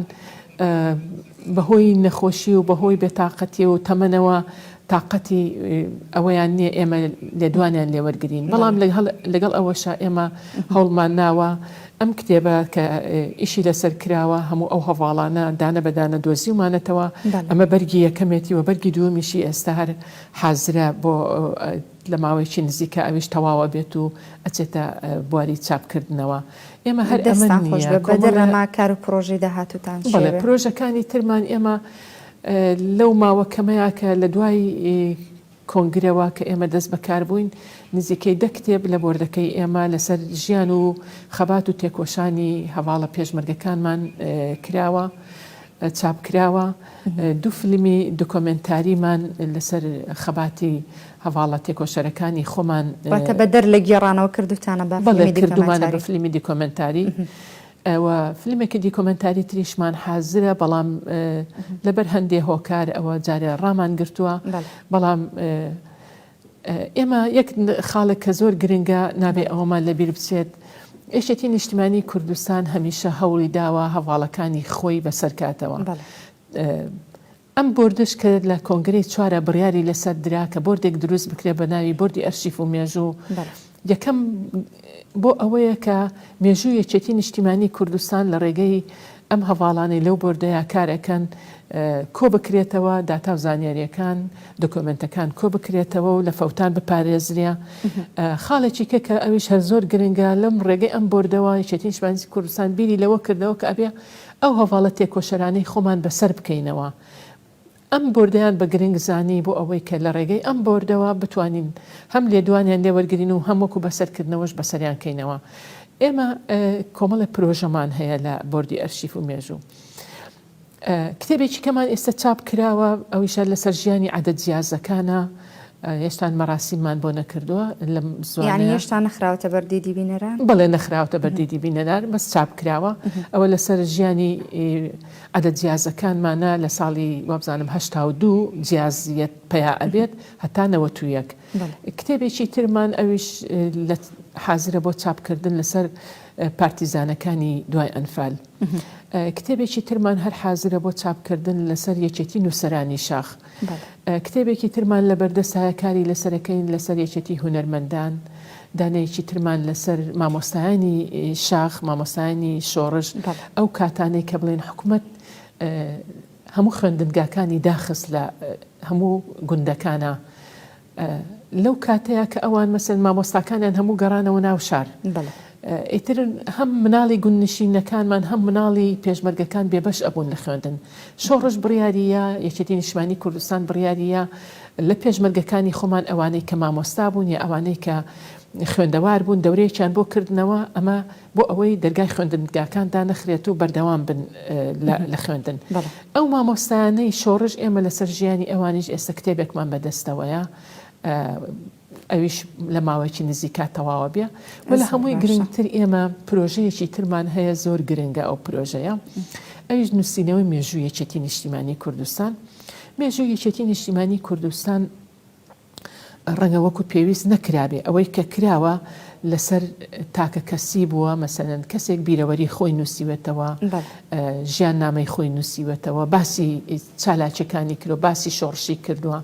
بەهۆی نەخۆشی و بەهۆی بێتاقەتی و تەمەنەوە تاقەتی ئەوەیان نییە ئێمە لێدوانیان لێ وەرگرین، بەڵام لەگەڵ ئەوەشا ئێمە هەوڵمان ناوە ئەم کتێبە کە ئیشی لەسەر کراوە هەموو ئەو هەڤاڵانە دانە بە دانە دۆزیومانەتەوە، ئەمە بەرگی یەکەمێتی و بەرگی دووەمیشی ئێستا هەر حازرە بۆ لە ماوەیەکی نزیکا ئەویش تەواو ئەبێت و ئەچێتە بواری چاپکردنەوە. ئێمە هەر ئەمە دەستتان خۆش نییە بێ، بەدەر کۆمەڵە لەمە کار و پرۆژەی داهاتووتان چییە بەڵێ بێ؟ پرۆژەکانی ترمان ئێمە لەو ماوە کەمەیا کە لە دوای کۆنگرەوە کە ئێمە دەست بەکار بووین نزیکەی دە کتێب لە بۆردەکەی ئێمە لەسەر ژیان و خەبات و تێکۆشانی هەڤاڵە پێشمەرگەکانمان کراوە چاپ کراوە دوو فیلمی دۆکۆمێنتاریمان لەسەر خەباتی هەڤاڵە تێکۆشەرەکانی خۆمان واتە بەدەر لە گێڕانەوە کردووتانە بە بەڵێ فیلمی کردوومانە بە دیکۆمێنتاری. فیلمی دیکۆمێنتاری و فیلمێکی دیکۆمێنتاری تریشمان حازرە بەڵام لەبەر هەندێ هۆکار ئەوە جارێ ڕامان گرتووە بەڵام ئێمە یەک خاڵێک کە زۆر گرنگە نابێ ئەوەمان لەبیر بچێت یەکێتی نیشتمانی کوردستان هەمیشە هەوڵی داوە هەڤاڵەکانی خۆی بەسەر کاتەوە. ئەم بۆردەش کە لە کۆنگرەی چوارا بڕیاری لەسەر درا کە بۆردێک دروست بکرێت بە ناوی بۆردی ئەرشیف و مێژوو، یەکەم بۆ ئەوەیە کە مێژووی یەکێتی نیشتیمانی کوردستان لە ڕێگەی ئەم هەڤاڵانەی لەو بۆردەیا کار ئەکەن کۆ بکرێتەوە، داتا و زانیارییەکان، دۆکۆمێنتەکان کۆ بکرێتەوە و لە فەوتان بپارێزرێ. خاڵێکی کە کە ئەویش هەر زۆر گرنگە، لەم ڕێگەی ئەم بۆردەوە یەکێتی نیشتمانی کوردستان بیری لەوە کردەوە کە ئەبێ ئەو هەڤاڵە تێکۆشەرانەی خۆمان بەسەر بکەینەوە. ئەم بۆردەیان بە گرنگ زانی بۆ ئەوەی کە لە ڕێگەی ئەم بۆردەوە بتوانین هەم لێدوانیان لێ وەرگرین و هەم وەکو بەسەرکردنەوەش بەسەریان کەینەوە. ئێمە کۆمەڵێ پرۆژەمان هەیە لە بۆردی ئەرشیف و مێژوو. کتێبێکی کەمان ئێستا چاپ کراوە ئەویشە لەسەر ژیانی عەدەد جیازەکانە هێشتان مەراسیممان بۆ نەکردووە لەم زوانەیە. یانی هێشتا نەخراوەتە بەر دیدی بینەران؟ بەڵێ نەخراوەتە بەر دیدی بینەران بەس چاپ کراوە. ئەوە لەسەر ژیانی عەدەد جیازەکانمانە لە ساڵی وابزانم 82 جیازیەت پەیا ئەبێت هەتا 91. کتێبێکی ترمان ئەویش لە حازرە بۆ چاپکردن لەسەر پارتیزانەکانی دوای ئەنفال. کتێبێکی ترمان هەر حازرە بۆ چاپکردن لەسەر یەکێتی نووسەرانی شاخ. کتێبێکی ترمان لەبەردەستایە کاری لەسەرەکەین لەسەر یەکێتی هونەرمەندان، دانەیەکی ترمان لەسەر مامۆستایانی شاخ، مامۆستایانی شۆڕش، ئەو کاتانەی کە بڵێن حکومەت هەموو خوێندنگاکانی داخست لە هەموو گوندەکانا، لەو کاتەیا کە ئەوان مەسەلەن مامۆستاکانیان هەموو گەڕانەوە ناو شار ئیتر هەم مناڵی گوندنشینەکانمان هەم مناڵی پێشمەرگەکان بێبەش ئەبوون لە خوێندن شۆڕش بڕیاریە یەکێتی نیشتمانی کوردستان بڕیاریە لە پێشمەرگەکانی خۆمان ئەوانەی کە مامۆستا بوون یا ئەوانەی کە خوێندەوار بوون دەورەیەکیان بۆ کردنەوە ئەمە بۆ ئەوەی دەرگای خوێندنگاکان دانەخرێت و بەردەوام بن لە خوێندن. ئەو مامۆستایانەی شۆڕش ئێمە لەسەر ژیانی ئەوانیش ئێستا کتێبێکمان بەدەستەوەیە ئەویش لە ماوەیەکی نزیکا تەواوە بێ و لە هەمووی گرنگتر ئێمە پرۆژەیەکی ترمان هەیە زۆر گرنگە ئەو پرۆژەیە ئەویش نووسینەوەی مێژوو یەکێتی نیشتیمانی کوردستان مێژوو یەکێتی نیشتیمانی کوردستان ڕەنگە وەکو پێویست نەکرابێ، ئەوەی کە کراوە لەسەر تاکە کەسی بووە، مەسەلەن کەسێک بیرەوەری خۆی نووسیوێتەوە، ژیاننامەی خۆی نووسیوێتەوە، باسی چالاکیەکانی کردوە، باسی شۆڕشی کردووە،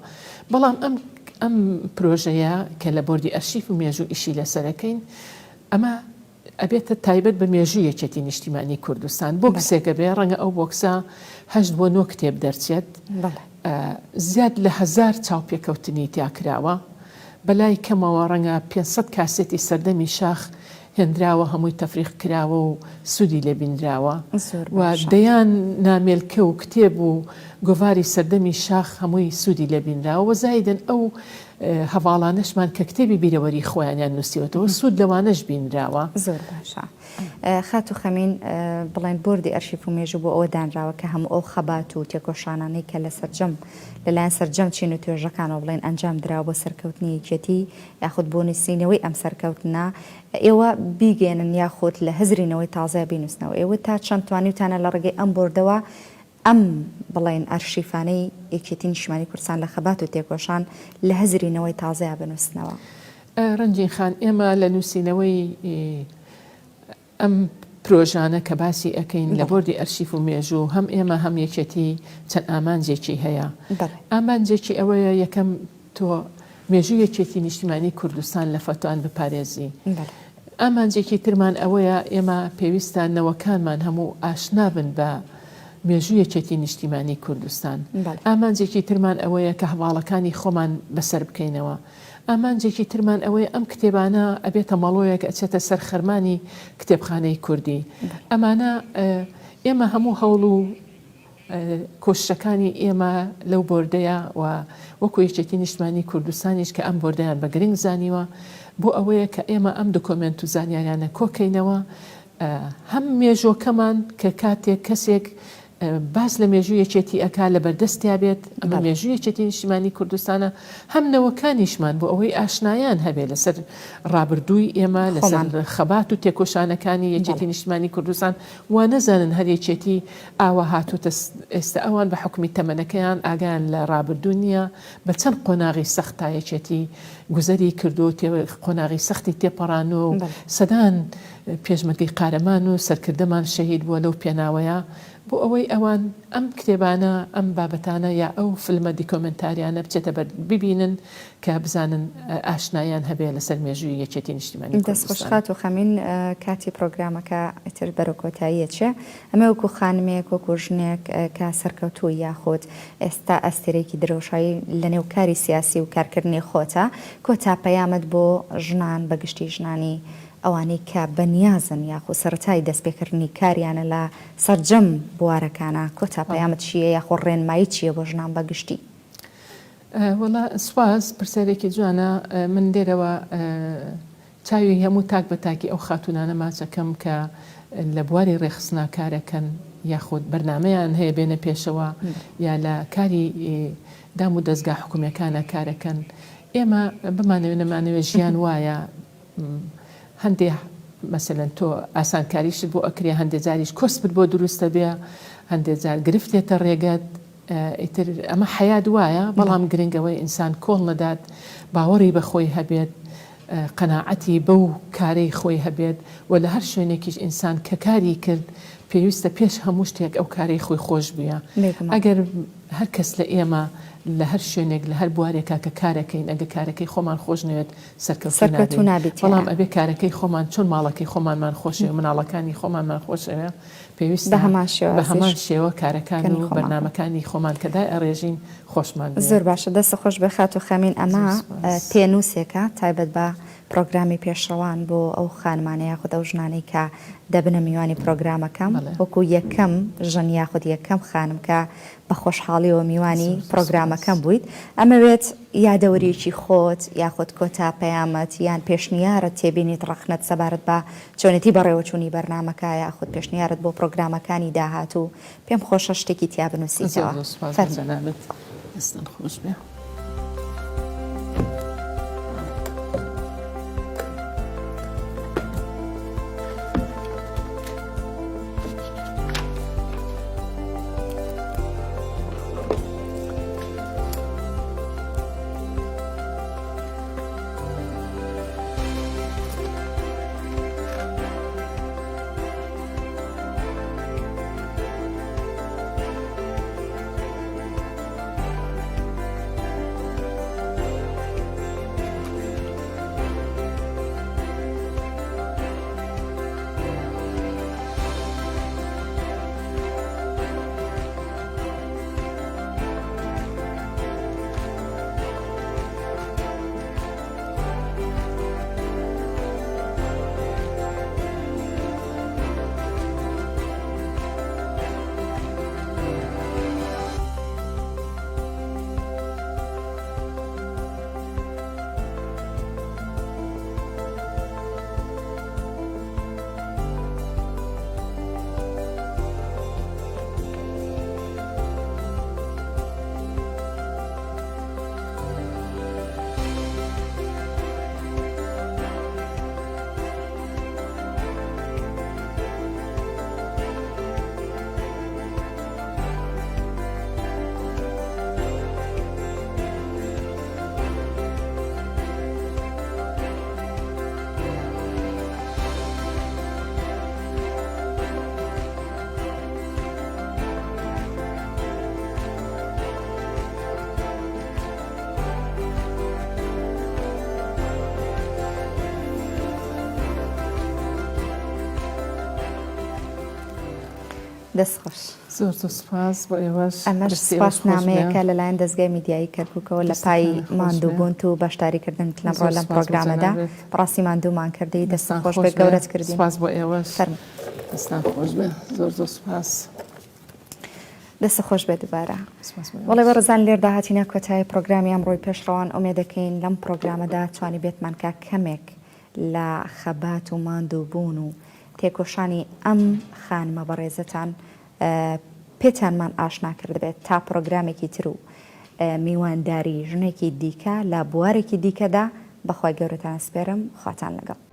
بەڵام ئەم ئەم پرۆژەیە کە لە بۆردی ئەرشیف و مێژوو ئیشی لەسەرەکەین ئەمە ئەبێتە تایبەت بە مێژووی یەکێتی نیشتیمانی کوردستان بۆکسێک ئەبێ ڕەنگە ئەو بۆکسە هەشت بۆ نۆ کتێب دەرچێت زیاد لە هەزار چاوپێکەوتنی تیا کراوە بەلای کەمەوە ڕەنگە 500 کاسێتی سەردەمی شاخ هێنراوە هەمووی تەفریق کراوە و سوودی لێ بینراوە و دەیان نامێلکە و کتێب و گۆڤاری سەردەمی شاخ هەمووی سوودی لێ بینراوە و زایدەن ئەو هەڤاڵانەشمان کە کتێبی بیرەوەری خۆیانیان نووسیوەتەوە سوود لەوانەش بینراوە. زۆر باشە خاتوو خەمین، بڵێن بۆردی ئەرشیف و مێژوو بۆ ئەوە دانراوە کە هەموو ئەو خەبات و تێکۆشانانەی کە لە سەرجەم لەلایەن سەرجەم چین و توێژەکانەوە بڵێن ئەنجام دراوە بۆ سەرکەوتنی یەکێتی یاخود بۆ نووسینەوەی ئەم سەرکەوتنە ئێوە بیگەیەنن یاخود لە هزری نەوەی تازەیا بینووسنەوە ئێوە تا چەند توانیوتانە لە ڕێگەی ئەم بۆردەوە ئەم بڵێن ئەرشیفانەی یەکێتی نیشتمانی کوردستان لە خەبات و تێکۆشان لە هزری نەوەی تازەیا بنووسنەوە؟ ڕەنجین خان، ئێمە لە نووسینەوەی ئەم پرۆژانە کە باسی ئەکەین لە بۆردی ئەرشیف و مێژوو هەم ئێمە هەم یەکێتی چەند ئامانجێکی هەیە. ئامانجێکی ئەوەیە یەکەم تۆ مێژووی یەکێتی نیشتیمانی کوردستان لە فەتوان بپارێزی. ئامانجێکی ترمان ئەوەیە ئێمە پێویستە نەوەکانمان هەموو ئاشنا بن بە مێژووی یەکێتی نیشتیمانی کوردستان. ئامانجێکی ترمان ئەوەیە کە هەواڵەکانی خۆمان بەسەر بکەینەوە. ئامانجێکی ترمان ئەوەیە ئەم کتێبانە ئەبێتە مەڵۆیەک ئەچێتە سەر خەرمانی کتێبخانەی کوردی. ئەمانە ئێمە هەموو هەوڵ و کۆششەکانی ئێمە لەو بۆردەیە و وەکو یەکێتی نیشتمانی کوردستانیش کە ئەم بۆردەیان بە گرنگ زانیوە بۆ ئەوەیە کە ئێمە ئەم دۆکۆمێنت و زانیاریانە کۆکەینەوە هەم مێژۆکەمان کە کاتێک کەسێک باس لە مێژوو یەکێتی ئەکا لە بەردەستیا بێت ئەمە مێژوو یەکێتی نیشتیمانی کوردستانە هەم نەوەکانیشمان بۆ ئەوەی ئاشنایان هەبێ لەسەر ڕابردووی ئێمە لەسەر خەبات و تێکۆشانەکانی یەکێتی نیشتمانی کوردستان وا نەزانن هەر یەکێتی ئاوا هاتۆتە ئێستا ئەوان بە حوکمی تەمەنەکەیان ئاگایان لە ڕابردوو نییە بە چەند قۆناغی سەخت تا یەکێتی گوزەری کردو قۆناغی سەختی تێپەڕانوە و سەدان پێشمەرگەی قارەمان و سەرکردەمان شەهید بووە لەو پێناوەیا بۆ ئەوەی ئەوان ئەم کتێبانە ئەم بابەتانە یا ئەو فلمە دیکۆمێنتاریانە بچێتە بەر ببینن کە بزانن ئاشناییان هەبێ لەسەر مێژووی یەکێتی نیشتیمانی دەست خۆش کوردستان. خاتوو خەمین کاتی پرۆگرامەکە ئیتر بەرەو کۆتایی ئەچێ ئەمە وەکو خانمێک وەکو ژنێک کە سەرکەوتووی یاخود ئێستا ئەستێرەیەکی درەوشاوی لەنێو کاری سیاسی و کارکردنی خۆتە کۆتا پەیامت بۆ ژنان بەگشتی ژنانی ئەوانەی کە بەنیازن یاخود سەرەتای دەستپێکردنی کاریانە لە سەرجەم بوارەکانا کۆتا پەیامت چییە یاخود ڕێنماییت چییە بۆ ژنان بەگشتی؟ وەڵا سوپاس پرسیارێکی جوانە من لێرەوە چاوی هەموو تاک بە تاکی ئەو خاتوونانە ماچەکەم کە لە بواری ڕێکخستنا کارەکەن یاخود بەرنامەیان هەیە بێنە پێشەوە یا لە کاری دام و دەزگا حکومیەکانە کارەکەن ئێمە بمانەوێ نەمانەوێ ژیان وایە هەندێ مەسەلەن تۆ ئاسانکاریشت بۆ ئەکرێ هەندێ جاریش کۆسپت بۆ دروستە بێ هەندێ جار گرفتێتە ڕێگەت ئیتر ئەمە حەیات وایە بەڵام گرنگ ئەوەیە ئینسان کۆڵ نەدات باوەڕی بە خۆی هەبێت قەناعەتی بەو کارەی خۆی هەبێت و لە هەر شوێنێکیش ئینسان کە کاری کرد پێویستە پێش هەموو شتێک ئەو کارەی خۆی خۆش بوێ ئەگەر هەر کەس لە ئێمە لە هەر شوێنێک لە هەر بوارێکا کە کارەکەین ئەگە کارەکەی خۆمان خۆش نەوێت سەرکەوتوو نابین بەڵام ئەبێ کارەکەی خۆمان چۆن ماڵەکەی خۆمانمان خۆشەوێ مناڵەکانی خۆمانمان خۆشەوێ پێویستە بە هەمان شێوە کارەکان و بەرنامەکانی خۆمان کە دایئەڕێژین خۆشمان بوێ. زۆر باشە دەستت خۆش بێ خاتوو خەمین ئەمە پێنووسێکە تایبەت بە پرۆگرامی پێشڕەوان بۆ ئەو خانمانە یاخود ئەو ژنانەی کە دەبنە میوانی پرۆگرامەکەم وەکو یەکەم ژن یاخود یەکەم خانم کە بە خۆشحاڵیەوە میوانی پرۆگرامەکەم بوویت ئەمەوێت یادەوەریەکی خۆت یاخود کۆتا پەیامت یان پێشنیارت تێبینیت ڕەخنەت سەبارەت بە چۆنێتی بەڕێوەچوونی بەرنامەکە یاخود پێشنیارت بۆ پرۆگرامەکانی داهاتوو پێم خۆشە شتێکی تیا بنووسیتەوە. زۆر زۆر سوپاس بۆ فەرموو. جەنابت دەستتان خۆش بێ. دەست خۆش. زۆر زۆر سوپاس بۆ ئێوەش. ئەمەش دەستی ئێوەش خۆش بێ. سوپاسنامەیەکە لەلایەن دەزگای میدیایی کەرکوکەوە لە پای دەستەکانت خۆش بێ. ماندووبوونت و بەشداریکردنت لەمڕۆ زۆر لەم سوپاس بۆ پڕۆگرامەدا. جەنابت. بەڕاستی ماندوومان کردی. دەستت دەستان خۆش بێ خۆش بێ. گەورەت کردین. سوپاس بۆ ئێوەش. فەرموو. دەستان خۆش بێ. زۆر زۆر سوپاس. دەستت خۆش بێ دووبارە. سوپاس بۆ بەڵێ ئێوەش. بەڕێزان لێردا هاتینە کۆتایی پڕۆگرامی ئەمڕۆی پێشڕەوان ئومێدەکەین لەم پڕۆگرامەدا توانیبێتمان کە کەمێک لە خەبات و ماندووبوون و تێکۆشانی ئەم خانمە بەڕێزەتان پێتانمان ئاشنا کردبێت تا پڕۆگرامێکی تر و میوانداری ژنێکی دیکە لە بوارێکی دیکەدا بەخوای گەورەتان ئەسپێرم خواتان لەگەڵ.